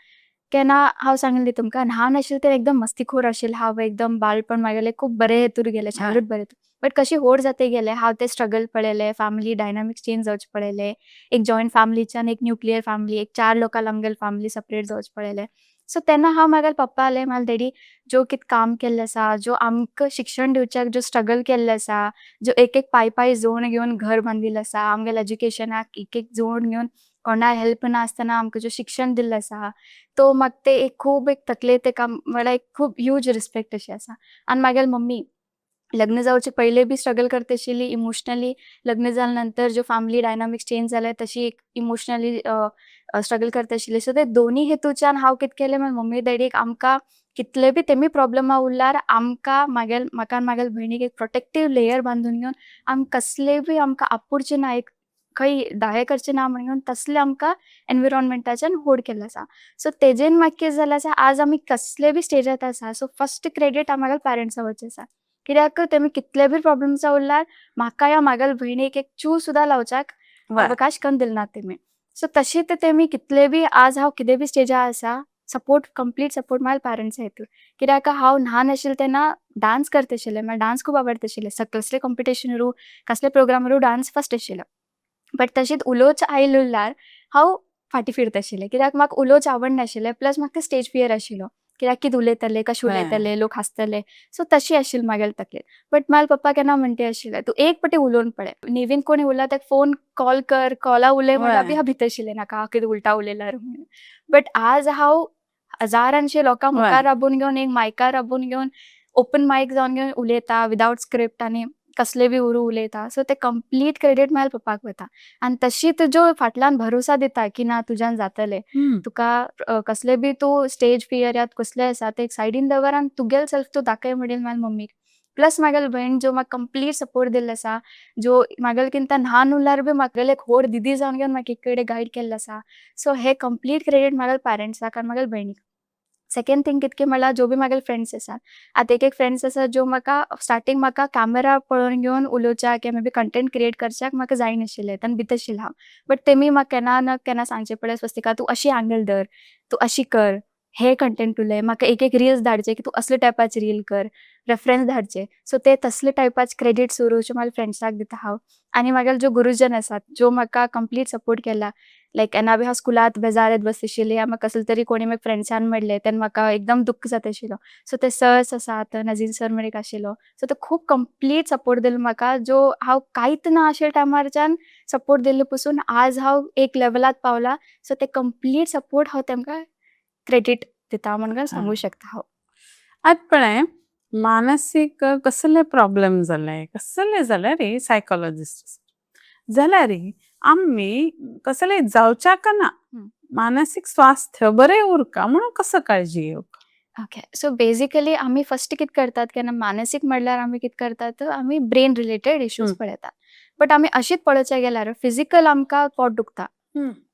केन्ना हांव सांगली तुमकां ल्हान आशिल्लें तेन्ना एकदम मस्तीखोर आशिल्लें हांव, एकदम बालपण म्हागेलें खूब बरें हेतूर गेलें, चायल्डहूड बरें. बट कशी व्हड जाता गेलें, हांव ते स्ट्रगल पळयलें, फॅमिली डायनामिक्स चेंज जावचें पळयलें, एक जॉयंट फॅमिलीच्यान एक न्युक्लियर फॅमिली, एक चार लोकां आमगेले फॅमिली सेपरेट जावचें पळयलें. सो तेन्ना हांव म्हागेले पप्पाले, म्हागे डॅडी ज्यो कितें काम केल्लें आसा, ज्यो आमकां शिक्षण दिवच्याक ज्यो स्ट्रगल केल्लें आसा, ज्यो एक एक पाय पाय जोड घेवन घर बांदिल्लें आसा, आमगेले एज्युकेशनाक एक एक जोड घेवन कोणा हेल्प नासतना आमकां ज्यो शिक्षण दिल्लें आसा, तो म्हाका ते एक खूब एक तकलेंत एक म्हळ्यार एक खूब ह्यूज रिस्पेक्ट अशी आसा. आनी म्हागेली मम्मी लग्न जावचे पयले बी स्ट्रगल करता आशिल्ली इमोशनली, लग्न जाल्या नंतर ज्यो फॅमिली डायनामिक्स चेंज जाले, तशी एक इमोशनली स्ट्रगल करता आशिल्ली. सो ते दोनी हेतूच्यान हांव कितें केलें, म्हागे मम्मी डॅडीक आमकां कितले बी तेमी प्रॉब्लमा उरल्यार आमकां म्हागेल म्हाका आनी म्हागेले भयणीक एक प्रोटेक्टीव लेयर बांदून घेवन आमी कसले बी आमकां आपुरचे ना एक. खंय दावे करचें ना म्हणून तसलें आमकां एनविरोनमेंटाच्यान होड केल्लें आसा. सो तेजेन मागीर कितें जालें आसा, आज आमी कसले बी स्टेजात आसा, सो फस्ट क्रेडीट आमगेले पेरंट्सा वचें आसा. कित्याक तेमी कितले बी प्रॉब्लम्सा उरल्यार म्हाका या म्हागेले भयणीक एक चू सुद्दां लावच्याक अवकाश कन्न दिल ना तेमी. सो तशें तेमी कितले बी आज हांव कितें बी स्टेजार आसा, सपोर्ट, कंप्लीट सपोर्ट म्हाज्या पेरंट्सा हितून. कित्याक हांव ल्हान आशिल्लें तेन्ना डांस करता आशिल्लें, म्हाका डांस खूब आवडटा आशिल्लें. कसले कॉम्पिटिशन उरूं, कसले प्रोग्राम उरूं, डांस फस्ट आशिल्लो. बट तशेंच उलोवच आयल उरल्यार हांव फाटीं फिरता आशिल्लें, कित्याक म्हाका उलोवच आवडनाशिल्लें, प्लस म्हाका स्टेज फियर आशिल्लो. कित्याक कितें उलयतलें, कशें उलयतलें, लोक हांसतले. सो तशी आशिल्ली म्हागेले तकलेन. बट म्हाजे पप्पा केन्ना म्हणटा आशिल्ले, तूं एक पाटी उलोवन पळय, नेवीन कोणी उरला ताका फोन कॉल कर, कॉला उलय म्हणल्यार बी हांव भिता आशिल्लें, नाका कितें उल्टा उलयल्यार म्हणून. बट आज हांव हजारांशे लोकां मुखार राबून घेवन, एक मायकार राबून घेवन, ओपन मायक जावन घेवन उलयता विदावट स्क्रिप्ट आनी कसले बी उरूं उलयता. सो ते कंप्लीट क्रेडीट म्हाज्या पप्पाक वता. आनी तशीच ज्यो फाटल्यान भरोसा दिता की ना तुज्यान जातलें, तुका कसले बी तूं स्टेज फियर या कसले आसा ते एक सायडीन दवर आनी तुगेले सेल्फ तूं दाखय म्हणील म्हाज्या मम्मीक. प्लस म्हागेले भयण जो म्हाका कंप्लीट सपोर्ट दिल्लो आसा, जो म्हागेले किंता ल्हान उरल्यार बी म्हागेले एक व्हड दिदी जावन घेवन म्हाका एक कडेन गायड केल्लें आसा. सो हे कंप्लीट क्रेडीट म्हागेले पेरंट्साक आनी म्हागेले भयणीक. सेकंड थिंग कितकें म्हणल्यार ज्यो बी म्हागेले फ्रेंड्स आसात, आतां एक एक फ्रेंड्स आसा ज्यो म्हाका स्टार्टींग म्हाका कॅमेरा पळोवन घेवन उलोवच्याक या मे बी कंटेंट क्रिएट करच्याक म्हाका जायनाशिल्लें, तेन्ना भिता आशिल्लें हांव. बट तेमी म्हाका केन्ना ना केन्ना सांगचें पडलें, स्वस्तिका तूं अशी एंगल धर, तूं अशी कर, हे कंटेंट उलय, म्हाका एक एक रिल्स धाडचे की तूं असले टायपाचे रील कर, रेफरन्स धाडचे. सो ते तसले टायपाचे क्रेडीट सुरू म्हाज्या फ्रेंड्साक दिता हांव. आनी म्हागेले ज्यो गुरुजन आसात, ज्यो म्हाका कंप्लीट सपोर्ट केला, लायक केन्ना बी हांव स्कुलांत बेजारेत बसता आशिल्लें या म्हाका कसले तरी कोणी म्हाका फ्रेंड्सान म्हणलें तेन्ना म्हाका एकदम दुख्ख जाता आशिल्लो. सो ते सर्स आसात, नजीर सर म्हण एक आशिल्लो, सो तो खूब कंप्लीट सपोर्ट दिलो म्हाका, जो हांव कांयच ना आशिल्ले टायमारच्यान सपोर्ट दिल्ले पसून आज हांव एक लेवलात पावलां. सो ते कंप्लीट सपोर्ट हांव तेमकां क्रेडीट दिता म्हणून सांगू शकता हांव. आतां पळय, मानसीक कसले प्रॉब्लम जाले, कसले जाल्यार सायकोलॉजिस्ट जाल्यार आमी कसले जावच्याक ना, मानसीक स्वास्थ्य बरें उरका म्हणून कसो काळजी घेवप? ओके, सो बेजिकली आमी फस्ट कितें करतात, केन्ना मानसीक म्हणल्यार आमी कितें करतात, आमी ब्रेन रिलेटेड इश्यूज पळयतात. बट आमी अशीच पळोवच्या गेल्यार फिजिकल आमकां पोट दुखता,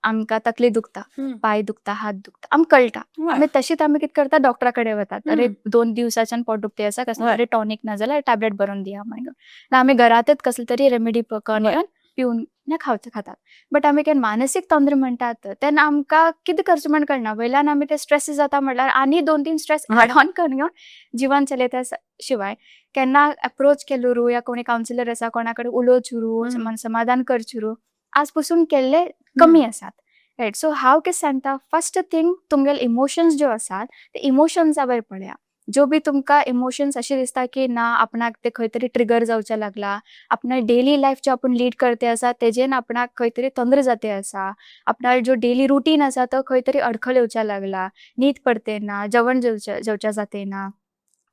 आमकां तकली दुखता, पांय दुखता, हात दुखता, आमकां कळटा. आमी तशीच आमी कितें करता, डॉक्टरा कडेन वतात, अरे 2 दिवसाच्यान पोट दुखते आसा, कसले तरी टॉनीक ना जाल्यार टॅबलेट बरोवन दिया म्हणून. ना आमी घरांतच कसले तरी रेमेडी करून पिवन ना खावचे खातात. बट आमी केन्ना मानसीक तंत्र म्हणटात तेन्ना आमकां कितें करचें म्हण कळना. वयल्यान आमी ते स्ट्रेस जाता म्हणल्यार आनी 2-3 स्ट्रेस एड ऑन करून घेवन जिवन चलयता. शिवाय केन्ना अप्रोच केलो रू या कोणी कावन्सिलर आसा कोणा कडेन उलोवचो रू, मन समाधान करचें रू, आज पसून केल्ले कमी आसात. रायट, सो हांव कितें सांगता, फस्ट थिंग तुमगेले इमोशन्स ज्यो आसात ते इमोशन्सा वयर पळया. ज्यो बी तुमकां इमोशन्स अशें दिसता की ना आपणाक ते खंय तरी ट्रिगर जावचें लागला, आपणा डेली लायफ जो आपूण लीड करते आसा तेजेन आपणाक खंय तरी तंत्र जाते आसा, आपणाक जो डेली रुटीन आसा तो खंय तरी अडखळ येवच्या लागला, न्हीद पडते ना, जेवण जेवच्या जाते ना,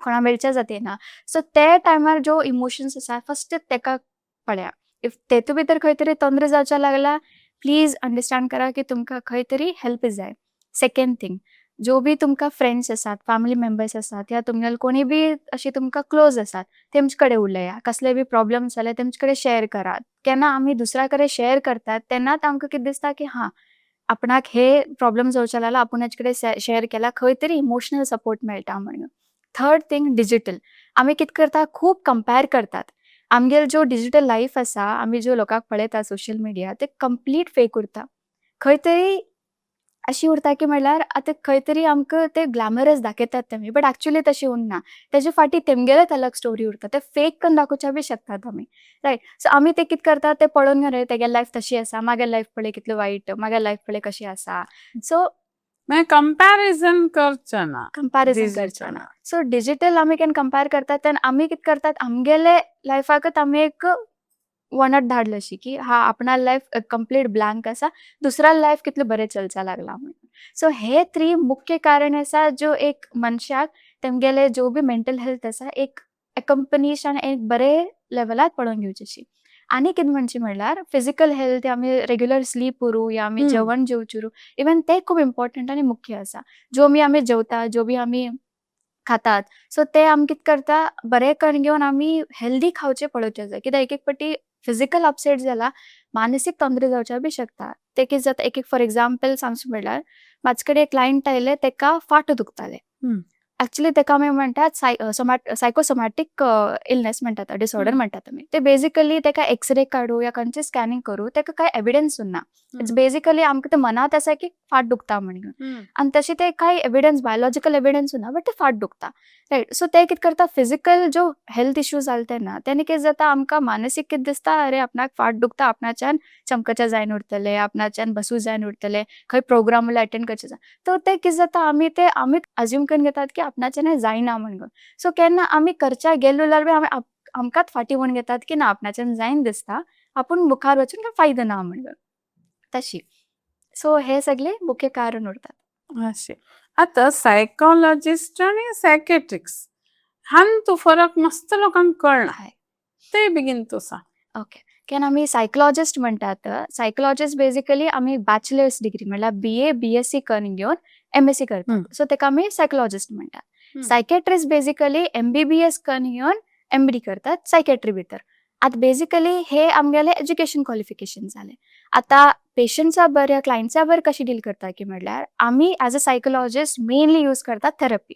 कोणा मेळच्या जाते ना, सो ते टायमार ज्यो इमोशन्स आसा फस्ट तेका पळया. If तेतू भितर खंय तरी तंत्र जावच्या लागला, प्लीज अंडरस्टँड करा की तुमकां खंय तरी हेल्प जाय. सेकंड थिंग, ज्यो बी तुमकां फ्रेंड्स आसात, फॅमिली मेंबर्स आसात या तुमगेले कोणी बी अशी तुमकां क्लोज आसात तेमचे कडेन उलया. कसले बी प्रॉब्लम्स जाल्यार तेमचे कडेन शेअर करात. केन्ना आमी दुसऱ्या कडेन शेअर करतात तेन्नाच आमकां कितें दिसता की हां आपणाक हे प्रॉब्लम जावचे लागला, आपूण हेचे कडेन शेअर केला, खंय तरी इमोशनल सपोर्ट मेळटा म्हणून. Third thing, digital. आमी कितें करता, खूब कंपेर करतात. आमगेल ज्यो डिजिटल लायफ आसा, आमी ज्यो लोकांक पळयता सोशल मिडिया, ते कंप्लीट फेक उरता. खंय तरी अशी उरता की म्हणल्यार आतां खंय तरी आमकां ते ग्लॅमरस दाखयतात तेमी, बट एक्चुअली तशें उरना. तेजे फाटीं तेमगेलेच अलग स्टोरी उरता, ते फेक करून दाखोवच्या बी शकतात आमी. रायट, सो आमी ते कितें करतात, ते पळोवन अरे तेगे लायफ तशी आसा, म्हागे लायफ पळय कितलें वायट, म्हागे लायफ पळय कशी आसा. सो मागीर कंपॅरिझन करचें ना. कंपॅरिझन करचें ना. सो डिजिटल आमी केन्ना कंपेर करतात तेन्ना आमी कितें करतात, आमगेले लायफाकच आमी एक वणत धाडली अशी की हा आपणा लायफ कंप्लीट ब्लँक आसा, दुसऱ्या लायफ कितलें बरें चलचा लागला म्हणून. सो हे थ्री मुख्य कारण आसा ज्यो एक मनशाक तेमगेले ज्यो बी मेंटल हेल्थ आसा एक एकम्पनीश आनी एक बरे लेवलाक पळोवन घेवची अशी. आनी कितें म्हणचें म्हणल्यार फिजिकल हेल्थ, आमी रेगुलर स्लीप उरूं या आमी जेवण जेवचें उरूं, इवन तें खूब इम्पॉर्टंट आनी मुख्य आसा. ज्यो बी आमी जेवता, ज्यो बी आमी खातात, सो ते आमी कितें करता, बरें करून घेवन आमी हेल्दी खावचें पळोवचें जाय. कित्याक एक एक पाटी फिजिकल अपसेट जाला, मानसीक तोंदरे जावच्या बी शकता. ते कितें जाता, एक एक फॉर एग्जाम्पल सांगचें म्हणल्यार म्हाजे कडेन एक क्लायंट आयले, तेका फाट दुखताले. एक्चुअली तेका आमी म्हणटात सायकोसोमॅटीक इलनेस म्हणटात, डिसऑर्डर म्हणटात आमी. ते बेजिकली तेका एक्सरे काडू या खंयचे स्कॅनिंग करूं, तेका कांय एविडन्स उरना. It's basically आमकां ते मनात आसा की फाट दुखता म्हणून, आनी तशें ते कांय एविडन्स, बायोलॉजिकल एविडन्स उरना, बट ते फाट दुखता, रायट? सो ते कितें करता, फिजिकल जो हेल्थ इश्यू जाले तेन्ना तेन्ना कितें जाता, आमकां मानसीक कितें दिसता, अरे आपणाक फाट दुखता, आपणाच्यान चमकच्या जायन उरतले, आपणाच्यान बसूं जायन उरतले, खंय प्रोग्राम अटेंड करचे जाय. तर ते कितें जाता, आमी ते आमी अज्यूम करून घेतात की आपणाच्यान हें जायना म्हणून. सो केन्ना आमी करच्या गेले जाल्यार बी आमी आमकांच फाटी म्हणून घेतात की ना, आपणाच्यान जायन दिसता, आपूण मुखार वचून काय फायदो ना म्हणून तशी. सो हे सगळे मुख्य कारण उरतात. अशें. आतां सायकोलॉजिस्ट आनी सायकेट्रिस्ट हांतू फरक मस्त लोकांक कळना. ते बेगीन तूं सांग. ओके, केन्ना आमी सायकोलॉजिस्ट म्हणटात, सायकोलॉजिस्ट बेजिकली आमी बॅचलर्स डिग्री म्हणल्यार बीए, बीएससी करून घेवन एमएससी करतात, सो तेका आमी सायकोलॉजिस्ट म्हणटात. सायकेट्रिस्ट बेजिकली एमबीबीएस करून घेवन एमडी करतात सायकेट्री भितर. आतां बेजिकली हे आमगेले एज्युकेशन क्वॉलिफिकेशन जाले. आतां पेशंट्सा बर या क्लायंट्सा बर कशी डील करता की म्हणल्यार आमी as a psychologist mainly use करतात therapy.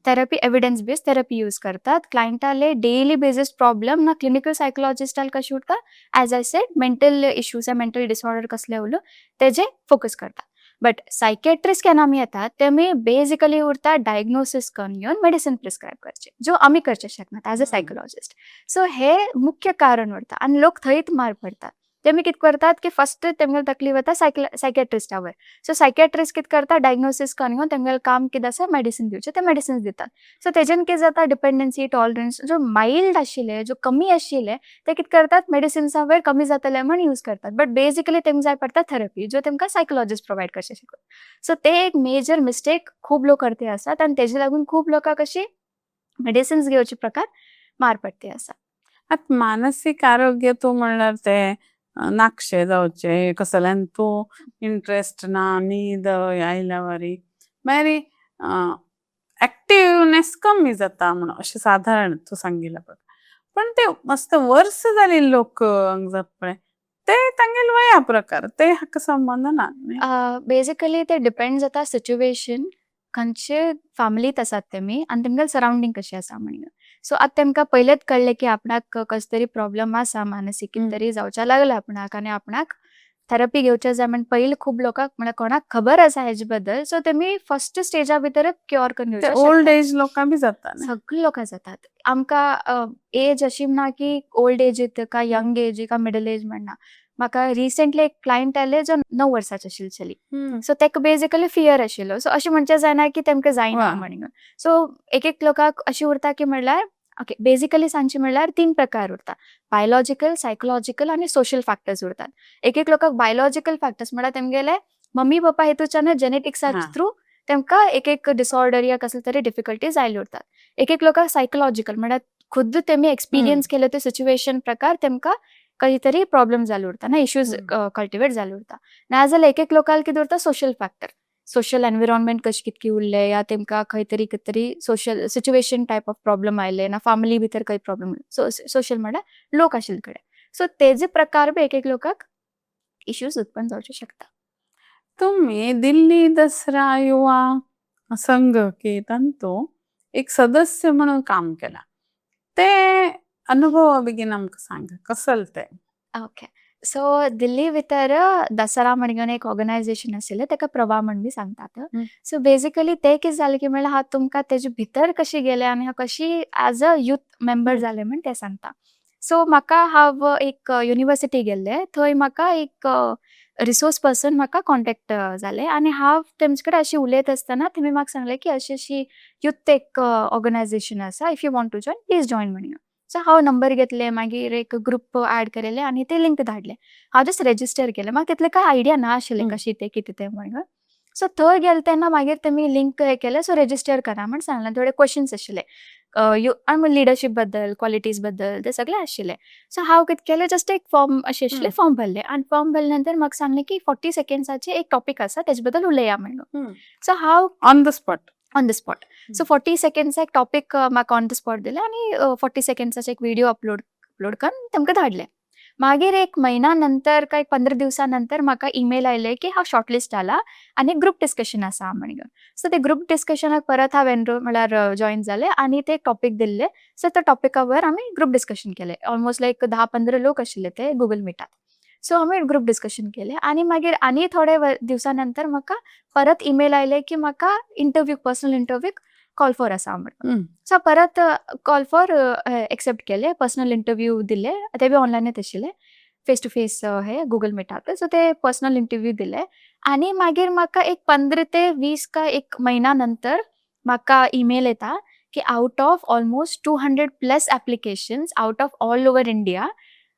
Therapy, evidence based therapy use करतात. क्लायंटाले डेली बेसिस प्रॉब्लम ना, क्लिनिकल सायकोलॉजिस्टाल कशी उरता, as I said, mental issues या मेंटल डिसऑर्डर कसले उरलो तेजे फोकस करतात. बट सायकेट्रिस्ट केन्ना आमी येतात, तेमी बेजिकली उरता डायग्नोसीस करून घेवन मेडिसीन प्रिस्क्रायब करचे, जो आमी करचे शकनात एज अ सायकोलॉजिस्ट. सो हे मुख्य कारण उरता आनी लोक थंयच मार पडतात. तेमी कितें करतात की फस्ट तेमगेले तकली वता सायकेट्रिस्टा वयर. सो सायकेट्रिस्ट कितें करता, डायग्नोसीस करून घेवन तेमगेलें काम कितें आसा, मेडिसीन दिवचें, ते मेडिसिन्स दितात. सो तेजेन कितें जाता, डिपेंडन्सी, टॉलरन्स जो मायल्ड आशिल्ले, जो कमी आशिल्ले, ते कितें करतात, मेडिसिन्सा वयर कमी जातले म्हण यूज करतात. बट बेजिकली तेमकां जाय पडटा थेरपी, जो तेमकां सायकोलॉजिस्ट प्रोवायड करचे शकता. सो ते एक मेजर मिस्टेक खूब लोक करते आसात आनी तेजे लागून खूब लोकांक अशी मेडिसिन्स घेवचे प्रकार मार पडटी आसा. आतां मानसीक आरोग्य तूं म्हणल्यार ते नाकशे जावचे, कसल्यान तूं इंट्रस्ट ना, न्हीद आयल्या वरी, मागीर एक्टिवनेस कमी जाता म्हणून अशें साधारण तूं सांगिल्ल्या प्रकार. पण ते मस्त वर्स जाली लोक जात पळय, ते तांगेले वया प्रकार, ते हाका संबंद ना न्ही? बेजिकली ते डिपेंड जाता सिच्युएशन, खंयचे फॅमिलीत आसात तेमी आनी तेमगेले सरावंडींग कशी आसा म्हणून. सो आतां तेमकां पयलेच कळ्ळें की आपणाक कसो तरी प्रॉब्लम आसा, मानसीक कितें तरी जावच्या लागला आपणाक आनी आपणाक थेरपी घेवचे जाय म्हण पयलीं खूब लोकांक, म्हळ्यार कोणाक खबर आसा हेजे बद्दल, सो तेमी फर्स्ट स्टेजा भितरच क्युअर करून ते घेवचे. ओल्ड एज लोकां बी जाता न्ही? सगळे लोकां जातात. आमकां एज अशी ना की ओल्ड एज काय यंग एज काय मिडल एज म्हण ना. म्हाका रिसेंटली एक क्लायंट आयले जो 9 वर्साचे आशिल्ले चली. सो तेका बेजिकली फियर आशिल्लो. सो अशें म्हणचें जायना की तेमकां जायना म्हणून. सो एक एक लोकांक अशें उरता की म्हणल्यार, ओके, बेजिकली सांगचें म्हणल्यार तीन प्रकार उरता, बायोलॉजिकल, सायकोलॉजिकल आनी सोशल फॅक्टर्स उरतात. एक एक लोकांक बायोलॉजिकल फॅक्टर्स म्हणल्यार तेमगेले मम्मी पप्पा हेतूच्यान जेनेटिक्सा थ्रू तेमकां एक एक डिसऑर्डर या कसले तरी डिफिकल्टीज आयले उरतात. एक एक लोकांक सायकोलॉजिकल म्हणल्यार खुद्द तेमी एक्सपिरियन्स केले ते सिच्युएशन प्रकार तेमकां काही तरी प्रॉब्लम जाले उरता ना, इश्यूज कल्टिवेट जाले उरता. नाजाल्यार एक एक लोकांक कितें उरता, सोशल फॅक्टर, सोशल एनविरॉनमेंट कशी कितकी उरले या तेमकां खंय तरी कितें तरी social situation type of problem आयले ना, फॅमिली भितर काही प्रॉब्लम, सोशल म्हणल्यार लोक आशिल्ले कडेन. सो तेजे प्रकार बी एक एक लोकांक इश्यूज उत्पन्न जावचे शकता. तुम्ही दिल्ली दसरा युवा संघ की तांतू एक सदस्य म्हणून काम केला, ते अनुभव बेगीन आमकां सांग, कसल ते? ओके, सो दिल्ली भितर दसरा म्हणून एक ऑर्गनायझेशन आशिल्लें, तेका प्रभा म्हण बी सांगतात. सो बेजिकली ते कितें जालें की म्हणल्यार हांव तुमकां तेजे भितर कशी गेलें आनी हांव कशी एज अ यूथ मेंबर जालें म्हण तें सांगता. सो म्हाका हांव एक युनिवर्सिटी गेल्लें, थंय म्हाका एक रिसोर्स पर्सन म्हाका कॉन्टेक्ट जाले आनी हांव तेमचे कडेन अशी उलयत आसतना तेमी म्हाका सांगलें की अशी अशी यूथ एक ऑर्गनायझेशन आसा, if you want to join, please join म्हणून. सो हांव नंबर घेतले, मागीर एक ग्रुप ऍड केलेले आनी ते लिंक धाडले. हांव जस्ट रेजिस्टर केलें. म्हाका तितलें कांय आयडिया ना आशिल्लें कशी तें कितें तें म्हणून. सो थंय गेले तेन्ना मागीर तेमी लिंक हें केलें, सो रेजिस्टर करा म्हण सांगलें. थोडे क्वेश्चन्स आशिल्ले आनी लिडरशीप बद्दल, क्वॉलिटीज बद्दल, ते सगळे आशिल्ले. सो हांव कितें केलें, जस्ट एक फॉर्म अशें आशिल्लें, फॉर्म भरलें आनी फॉर्म भरले नंतर म्हाका सांगलें की 40 सेकंड्साचे एक टॉपीक आसा, तेजे बद्दल उलया म्हणून. सो हांव on the spot? On the spot. So 40 seconds एक टॉपीक म्हाका ऑन the spot दिले आनी 40 सेकंड्साचे एक व्हिडिओ अपलोड करून तेमकां धाडले. मागीर एक म्हयन्या नंतर काय 15 दिवसा नंतर म्हाका ईमेल आयले की हांव शॉर्टलिस्ट जाला आनी ग्रुप डिस्कशन आसा म्हणून. सो ते ग्रुप डिस्कशनाक परत हांव एनरोल, म्हळ्यार जॉयन जाले आनी ते टॉपीक दिल्ले. सो त्या टॉपिकावर आमी ग्रुप डिस्कशन केले. ऑलमोस्ट लायक 10-15 लोक आशिल्ले ते गुगल मिटात. सो आमी ग्रुप डिस्कशन केले आनी मागीर आनी थोडे दिवसा नंतर म्हाका परत ईमेल आयले की म्हाका इंटरव्यू, पर्सनल इंटरव्यूक कॉल फॉर आसा म्हणून. सो परत कॉल फॉर एक्सेप्ट केले, पर्सनल इंटरव्यू दिले. ते बी ऑनलायनच आशिल्ले, फेस टू फेस हे गुगल मिटात. सो ते पर्सनल इंटरव्यू दिले आनी मागीर म्हाका एक 15 ते 20 का एक म्हयन्या नंतर म्हाका ईमेल येता की out of almost 200 plus applications out of all over India,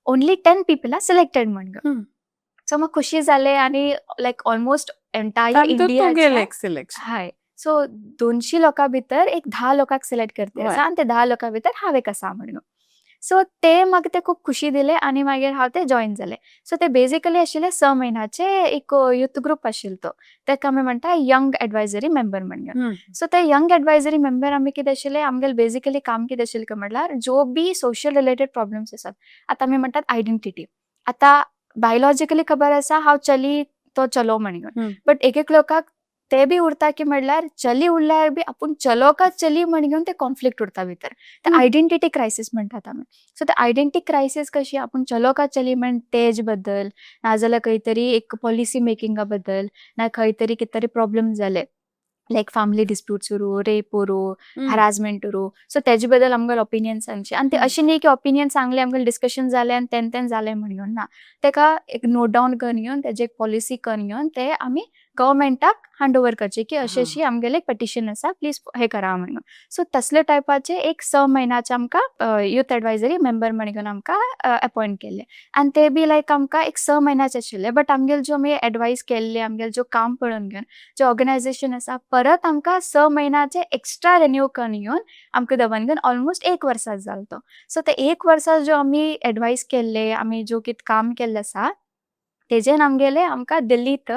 only 10 people are selected म्हणून. सो म्हाका खुशी जाले आनी लायक ऑलमोस्ट एंटायर तातूंत तुगेलें इंडियाच्या एक सिलेक्शन. हय, सो 200 लोकां भितर एक 10 लोकांक सिलेक्ट करते आसा आनी ते 10 लोकां भितर हांव एक आसा म्हणून. सो ते म्हाका ते खूब खुशी दिले आनी मागीर हांव ते जॉयन जाले. सो ते बेजिकली आशिल्ले 6 म्हयन्याचे एक युथ ग्रुप आशिल्लो तो. ताका आमी म्हणटा यंग एडवायजरी मेंबर म्हणून. सो ते यंग एडवायजरी मेंबर आमी कितें आशिल्ले, आमगेले बेजिकली काम कितें आशिल्लें काय म्हटल्यार जो बी सोशल रिलेटेड प्रॉब्लम्स आसात. आतां आमी म्हणटात आयडेंटिटी. आतां बायोलॉजिकली खबर आसा हांव चली, तो चलो म्हणून. बट एक एक लोकांक ते बी उरता की म्हणल्यार चली उरल्यार बी आपूण चलो काय चली म्हण घेवन ते कॉन्फ्लिक्ट उरता भितर. ते आयडेंटिटी क्रायसीस म्हणटात आमी. सो ते आयडेंटिटी क्रायसीस कशी, आपूण चलो काय चली म्हण तेज बद्दल, नाजाल्यार खंय तरी एक पॉलिसी मेकिंगा बद्दल, ना खंय तरी कितें तरी प्रॉब्लम जाले, लायक फॅमिली डिस्प्यूट्स उरूं, रेप उरूं, हरासमेंट उरूं, सो तेजे बद्दल आमकां ओपिनियन सांगचे. आनी ते अशें न्ही की ओपिनियन सांगले, आमकां डिस्कशन जालें आनी तेन तेन जालें म्हणून ना. तेका एक नोट डावन करून घेवन, तेजे एक पॉलिसी करून घेवन ते आमी गव्हर्मेंटाक हँड ओवर करचे की अशी अशी आमगेले एक पिटिशन आसा, प्लीज हे करा म्हणून. सो तसले टायपाचे एक 6 म्हयन्याचे आमकां युथ एडवायजरी मेंबर म्हणून आमकां अपॉयंट केल्ले. आनी ते बी लायक आमकां एक 6 म्हयन्याचे आशिल्ले, बट आमगेले ज्यो आमी एडवायस केल्ले, आमगेले ज्यो काम पळोवन घेवन जे ऑर्गनायझेशन आसा, परत आमकां 6 म्हयन्याचे एक्स्ट्रा रिन्यू करून घेवन आमकां दवर घेवन ऑलमोस्ट एक वर्सा जालो तो. सो ते एक वर्सा ज्यो आमी एडवायस केल्ले, आमी ज्यो कितें काम केल्लें आसा, तेजेन आमगेले आमकां दिल्लीत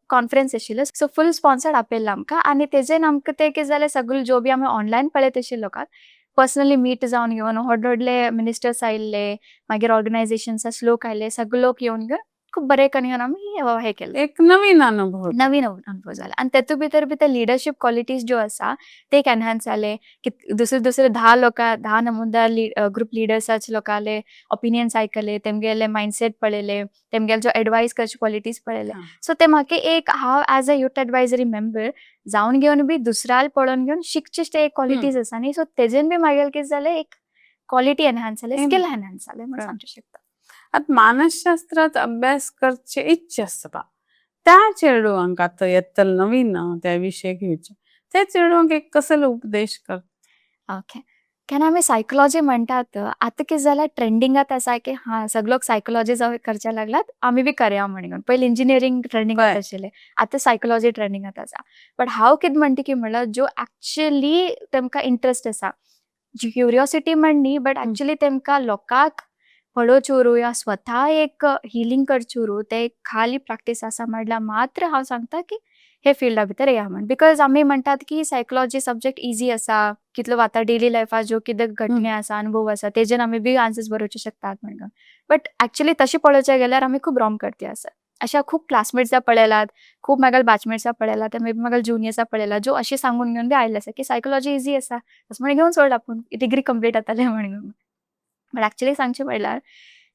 कॉन्फरन्स आशिल्लें. सो फूल स्पॉन्सर्ड आपयल्लें आमकां आनी तेजेन आमकां तें कितें जालें, सगळे ज्यो बी आमी ऑनलायन पळयत आशिल्ले लोकांक, पर्सनली मीट जावन घेवन व्हड व्हडले मिनिस्टर्स आयिल्ले, मागीर ऑर्गनायझेशन्स लोक आयिल्ले, सगळे लोक येवन घेवन खूब बरें करून घेवन आमी हे केलें. एक नवीन अनुभव. नवीन अनुभव जाला आनी तेतू भितर बी ते लिडरशीप क्वॉलिटीज ज्यो आसा ते एक एनहान्स जाले की दुसरे दुसरे 10 लोकां, 10 नमुदा ग्रुप लिडर्साचे लोकांले ओपिनियन्स आयकले, तेमगेले मायंडसेट पळयले, तेमगेले जो एडवायस करचे क्वॉलिटीज पळयले. सो ते म्हाका एक हांव as a youth advisory member जावन घेवन बी दुसऱ्याल पळोवन घेवन शिकचे ते क्वॉलिटीज आसा न्ही, सो तेजेन बी म्हागेले कितें जालें, एक क्वॉलिटी एनहान्स जाले, स्किल एनहान्स जाले म्हण सांगचें शकता. आतां मानसशास्त्रात अभ्यास करचे इच्छा आसता त्या चेडवांक, आतां येतले नवीन त्या विशय घेवचे त्या चेडवांक एक कसलो उपदेश कर? ओके, केन्ना आमी सायकोलॉजी म्हणटात, आतां कितें जालां, ट्रेंडिंगात आसा की हा सगळे लोक सायकोलॉजी जावं करच्या लागलात, आमी बी करया म्हणून. पयलीं इंजिनियरींग ट्रेंडिंगात आशिल्लें, आतां सायकोलॉजी ट्रेंडिंगात आसा. बट हांव कितें म्हणटा की म्हणल्यार ज्यो एक्चुअली तेमकां इंट्रस्ट आसा, जी क्युरियोसिटी म्हण न्ही, बट एक्चुअली तेमकां लोकांक पळोवचें उरूं या स्वता एक हिलींग करचें उरूं, ते खाली प्रॅक्टीस आसा म्हणल्यार मात्र हांव सांगता की हे फिल्डा भितर येया म्हण. Because आमी म्हणटात की सायकोलॉजी सब्जेक्ट इजी आसा, कितलो आतां डेली लायफार ज्यो कितें घटना आसा, अनुभव आसा, तेजेर आमी बी आन्सर्स बरोवचे शकतात म्हणून. बट एक्चुअली तशें पळोवचें गेल्यार आमी खूब रॉंग करती आसा. अशा खूब क्लासमेट्सां पळयलात, खूब म्हागेले बॅचमेट्सां पळयलात, मे बी म्हागेले जुनियर्सां पळयलात, ज्यो अशें सांगून घेवन बी आयिल्ले आसा की सायकोलॉजी इजी आसा, तशें म्हण घेवन सोड आपूण डिग्री कंप्लीट जातलें म्हणून. बट एक्चुअली सांगचें म्हणल्यार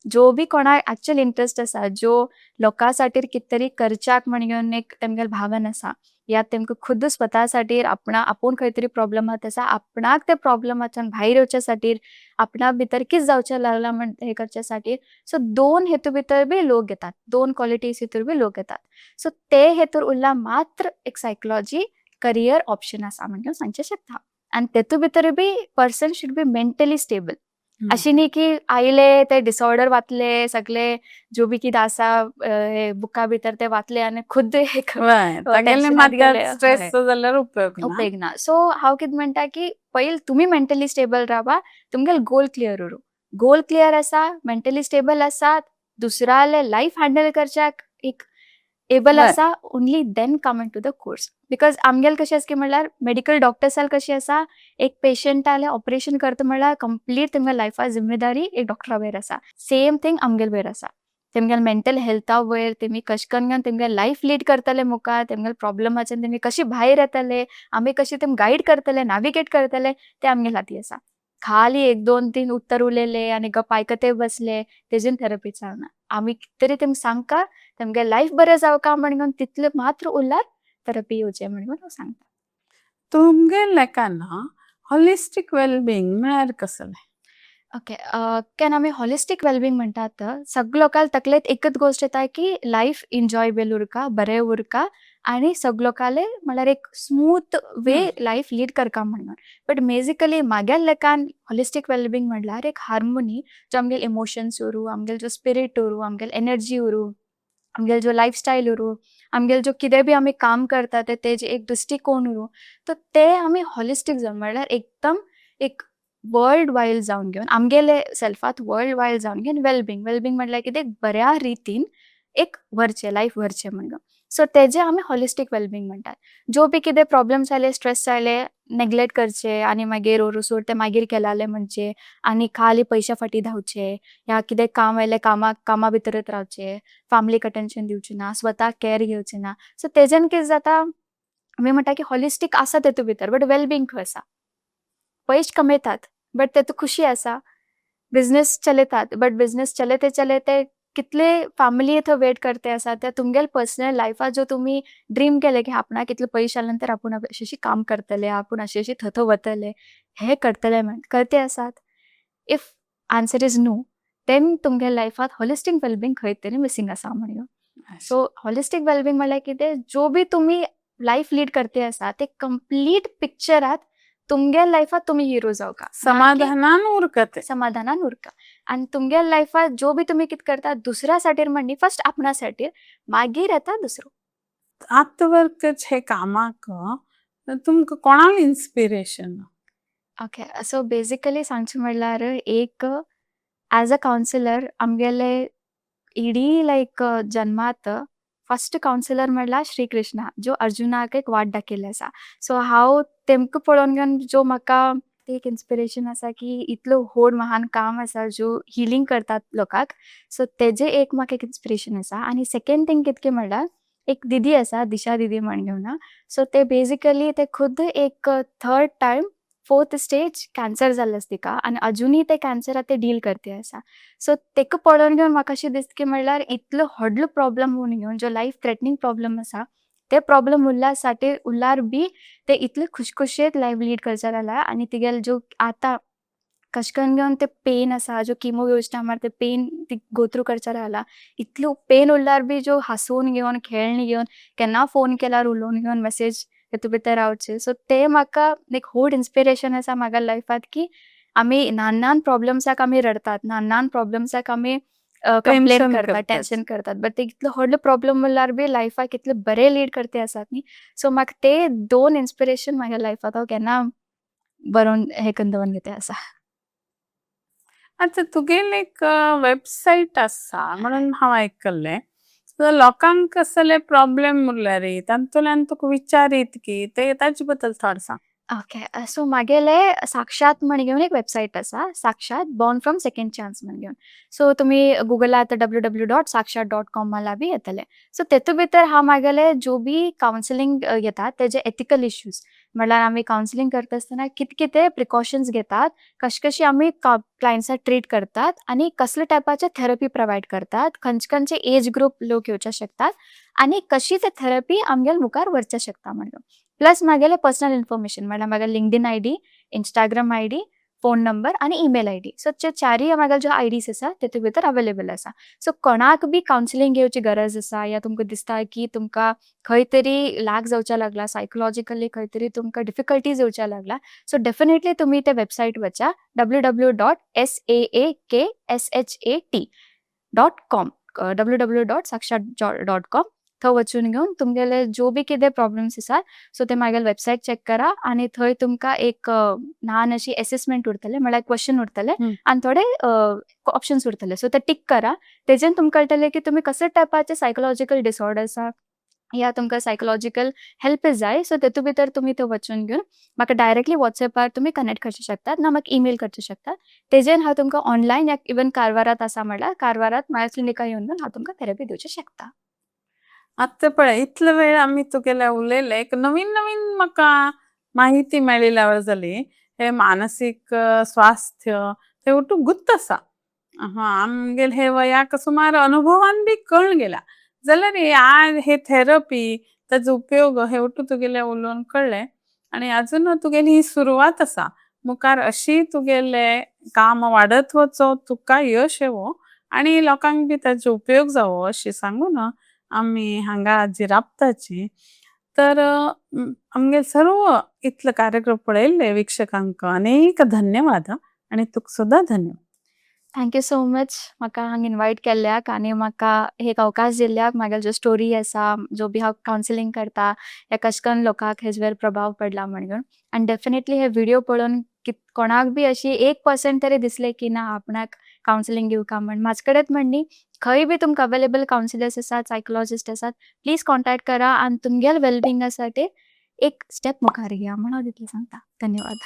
ज्यो बी कोणाक एक्चुअल इंट्रस्ट आसा, ज्यो लोकां खातीर कितें तरी करच्याक म्हण घेवन एक तेमगेले भावन आसा, या तेमकां खुद्द स्वता खातीर आपणा आपूण खंय तरी प्रॉब्लमात आसा, आपणाक त्या प्रॉब्लमाच्यान भायर येवच्या खातीर, आपणा भितर कितें जावचें लागलां म्हण हें करच्या खातीर. सो दोन हेतू भितर बी लोक घेतात, दोन क्वॉलिटीज भितर बी लोक घेतात. सो ते हेतूर उरला मात्र एक सायकोलॉजी करियर ऑप्शन आसा म्हण हांव सांगचें शकता. आनी तेतू भितर बी person should be mentally stable. अशें न्ही की आयले ते डिसऑर्डर वाचले सगळे, जो बी कितें आसा हे बुका भितर ते वाचले आनी खुद्द एक तागेले टेन्शनात माथ्यार गेले. स्ट्रेस जाल्यार उपयोग ना. उपयोग ना. सो हांव कितें म्हणटा की पयलीं तुमी मेंटली स्टेबल रावा, तुमगेलो गोल क्लियर उरूं. गोल क्लियर आसा, मेंटली स्टेबल आसा, दुसऱ्याले लायफ हँडल करच्याक एक एबल आसा, only then come into the course, because आमगेले कशें आसा की म्हणल्यार मेडिकल डॉक्टर्साल कशें आसा, एक पेशंटाले ऑपरेशन करता म्हणल्यार कंप्लीट तेमगे लायफा जिम्मेदारी एक डॉक्टरा वयर आसा. सेम थींग आमगेले वयर आसा. तेमगेले मेंटल हेल्था वयर, तेमी कशें करून तेमगे लायफ लीड करतले मुखार, तेमगेले प्रॉब्लमाच्यान तेमी कशें भायर येतले, आमी कशें तेमकां गायड करतले, नॅविगेट करतले, ते आमगेले हाती आसा. खाली एक दोन तीन उत्तर उलयले आनी गप आयकते बसले, तेजेन थेरपी चलना. आमी कितें तरी तेमकां सांगका, तेमगे लायफ बरें जावका म्हणून तितले मात्र उरल्यार थेरपी येवचें म्हणून हांव सांगता. तुमगे लेखान हॉलिस्टीक वेलबिंग म्हळ्यार कसलें? ओके, केन्ना आमी हॉलिस्टीक वेलबिंग म्हणटात, सगळे लोकांक तकलेंत एकच गोश्ट येता की लायफ एन्जॉयबल उरका, बरें उरका आनी सगळे लोकांले म्हळ्यार एक स्मूथ वे लायफ लीड करका म्हणून. बट बेजिकली म्हागेल्या लेखान हॉलिस्टीक वेलबिंग म्हणल्यार एक हार्मोनी, जो आमगेले इमोशन्स उरूं, आमगेले जो स्पिरीट उरूं, आमगेले एनर्जी उरूं, आमगेले जो लायफस्टायल उरूं, आमगेले जो कितें बी आमी काम करता ते तेजे एक दृश्टिकोन उरूं, तर ते आमी हॉलिस्टीक जावन म्हणल्यार एकदम एक वर्ल्ड वायड जावन घेवन, आमगेले सेल्फात वर्ल्ड वायड जावन घेवन वेलबिंग. वेलबिंग म्हणल्यार कितें, बऱ्या रितीन एक व्हरचें, लायफ व्हरचें म्हणून. सो तेजें आमी हॉलिस्टीक वेलबिंग म्हणटात. जो बी कितें प्रॉब्लम्स आयले, स्ट्रेस आयले, नेग्लेक्ट करचे आनी मागीर ओरूसोर ते मागीर केलाले म्हणचे आनी खाली पयशा फाटी धांवचे या कितें काम आयलें कामाक कामा भितरच रावचे, फॅमिलीक अटेंशन दिवचें ना, स्वताक कॅर घेवचें ना. सो तेज्यान कितें जाता, आमी म्हणटा की हॉलिस्टीक आसा तेतू भितर, बट वेलबिंग खंय आसा? पयशे कमयतात बट तेतू खुशी आसा? बिझनेस चलयतात बट बिझनेस चलयते चलयते कितले फॅमिली थंय वेट करते आसा. त्या तुमगेले पर्सनल लायफात जो तुमी ड्रीम केले की आपणाक इतले पयशे आल्या नंतर आपूण अशी अशी काम करतले, आपूण अशें अशें थंय थंय वतले, हे करतले म्हण करते आसात? If answer is no, then तुमगे लायफात हॉलिस्टीक वेलबिंग खंय तरी मिसींग आसा म्हणून. सो हॉलिस्टीक वेलबिंग म्हणल्यार कितें, जो बी तुमी लायफ लीड करते आसा ते कंप्लीट पिक्चरात तुमगे लायफात तुमी हिरो जावका. समाधानान उरका ते. समाधानान उरका आनी तुमगे लायफात जो बी तुमी कितें करता दुसऱ्या साठीर म्हण, फर्स्ट आपणा साठीर, मागीर येता दुसरो. आत्तवर्कच हे कामाक तुमकां कोणाक इन्स्पिरेशन? ओके, सो बेजिकली सांगचें म्हणल्यार एक एज अ कावन्सिलर आमगेले इडी लायक जन्मात फर्स्ट कावन्सिलर म्हणल्यार श्री कृष्णा, जो अर्जुनाक एक वाट दाखयल्ली आसा. सो हांव तेमकां पळोवन घेवन जो म्हाका एक इन्स्पिरेशन आसा की इतलो व्हड महान काम आसा जो हिलींग करतात लोकांक, सो तेजें एक म्हाका एक इन्स्पिरेशन आसा. आनी सेकेंड थींग कितें म्हणल्यार एक दिदी आसा, दिशा दिदी म्हण घेवन. सो ते बेजिकली ते खुद्द एक third time fourth stage cancer जाल्लें आसा तिका आनी अजुनूय ते कॅन्सराक ते डील करते आसा. सो तेका पळोवन घेवन म्हाका अशें दिसता की म्हणल्यार इतलो व्हडलो प्रॉब्लम होवन घेवन, जो लायफ थ्रेटनींग प्रॉब्लम आसा, ते प्रॉब्लम उरल्या साठी उरल्यार बी ते इतले खुशखुशीत लायफ लीड करचे लागला. आनी तिगेले जो आतां कशें करून घेवन ते पेन आसा, जो किमो घेवचे टायमार ते पेन ती गो थ्रू करचे लागला, इतलो पेन उरल्यार बी जो हांसून घेवन, खेळून घेवन, केन्ना फोन केल्यार उलोवन घेवन मॅसेज तेतू भितर रावचे. सो ते म्हाका एक व्हड इन्स्पिरेशन आसा म्हागे लायफात की आमी ल्हान ल्हान प्रॉब्लम्साक आमी रडतात, ल्हान ल्हान प्रॉब्लम्साक आमी कंप्लेन करतात, टेंशन करतात, बट ते इतलो व्हडलो प्रॉब्लम उरल्यार बी लायफाक इतले बरे लीड करते आसात न्ही. सो म्हाका ते दोन इन्स्पिरेशन म्हागे लायफात हांव केन्ना बरोवन हे करून दवरून घेते आसा. आतां तुगेली एक वेबसायट आसा म्हणून हांव आयकल्लें. लोकांक कसले प्रॉब्लम उरल्यार तातूंतल्यान तुका विचारीत की ते ताजे बद्दल थोडें सांग. ओके, सो म्हागेले साक्षात म्हण घेवन एक वेबसायट आसा, साक्षात बॉर्न फ्रॉम सेकंड चान्स म्हण घेवन. सो तुमी गुगलार www.sakshat.com मारल्यार बी येतले. सो तेतू भितर हांव म्हागेले जो बी कावन्सिलींग घेता तेजे एथिकल इश्यूज, म्हणल्यार आमी कावन्सिलींग करता आसतना कितें कितें प्रिकॉशन्स घेतात, कशें कशें आमी क्लायंट्साक ट्रीट करतात आनी कसले टायपाचे थेरपी प्रोवायड करतात, खंयचे खंयचे एज ग्रूप लोक येवचे शकतात आनी कशी ते थेरपी आमगेले मुखार व्हरचे शकता म्हणून. प्लस म्हागेले पर्सनल इन्फॉर्मेशन म्हणल्यार म्हागेले LinkedIn ID, Instagram ID, phone number आनी ईमेल आयडी. सो ते चारूय म्हागेले ज्यो आयडीज आसा तेतू भितर अवेलेबल आसा. सो कोणाक बी कावन्सिलींग घेवची गरज आसा या तुमकां दिसता की तुमकां खंय तरी लॅक जावच्या लागला, सायकोलॉजिकली खंय तरी तुमकां डिफिकल्टीज येवच्या लागला, सो डेफिनेटली तुमी ते वेबसायट वचा, www.saakshat.com, www.sakshat.com. थंय वचून घेवन तुमगेले जो बी कितें प्रॉब्लम्स आसात, सो ते म्हागेले वेबसायट चॅक करा आनी थंय तुमकां एक ल्हान अशी एसेसमेंट उरतले, म्हळ्यार क्वेश्चन उरतले आनी थोडे ऑप्शन्स उरतले. सो ते टीक करा. तेजेन तुमकां कळटलें की तुमी कसले टायपाचे सायकोलॉजिकल डिसऑर्डर आसा या तुमकां सायकोलॉजिकल हेल्प जाय. सो तेतू भितर तुमी थंय वचून घेवन म्हाका डायरेक्टली वॉट्सॅपार तुमी कनेक्ट करचे शकतात ना म्हाका ईमेल करचे शकतात. तेजेन हांव तुमकां ऑनलायन या इवन कारवारात आसा म्हणल्यार कारवारात म्हाज्या क्लिनिका येवन हांव तुमकां थेरपी दिवचे शकता. आतां पळय, इतलो वेळ आमी तुगेले उलयले, एक नवीन नवीन म्हाका माहिती मेळिल्ल्यावर जाली. हे मानसीक स्वास्थ्य ते ओटू गुत्त आसा. हा, आमगेले हे वयाक सुमार अनुभवान बी कळून गेला जाल्यार आज हे थेरपी, ताजो उपयोग हे ओटू तुगेले उलोवन कळ्ळे. आणि अजून तुगेली ही सुरवात आसा. मुखार अशी तुगेले काम वाडत वचो, तुका यश येवो आणि लोकांक बी ताजो उपयोग जावो अशी सांगून आमी हांगा जिरापताची. तर आमगे सर्व इतले कार्यक्रम पळयल्ले वीक्षकांक अनेक धन्यवाद आणि तुका सुद्धा धन्यवाद. Thank you so much म्हाका हांगा इनवायट केल्ल्याक आनी म्हाका एक अवकाश दिल्ल्याक. म्हागेली ज्यो स्टोरी आसा, जो बी हांव कावन्सिलींग करता या कशें कन्न लोकांक हेजेर प्रभाव पडला म्हणून. आनी डेफिनेटली हे व्हिडियो पळोवन कोणाक बी अशी 1% तरी दिसलें की ना, आपणाक कावन्सिलींग घेवका म्हण, म्हाजे कडेन म्हण न्ही, खंय बी तुमकां अवेलेबल कावन्सिलर्स आसात, सायकोलॉजिस्ट आसात, प्लीज कॉन्टॅक्ट करा आनी तुमगेले वेलबिंगा साठी एक स्टेप मुखार घेया म्हण हांव तितलें सांगता. धन्यवाद.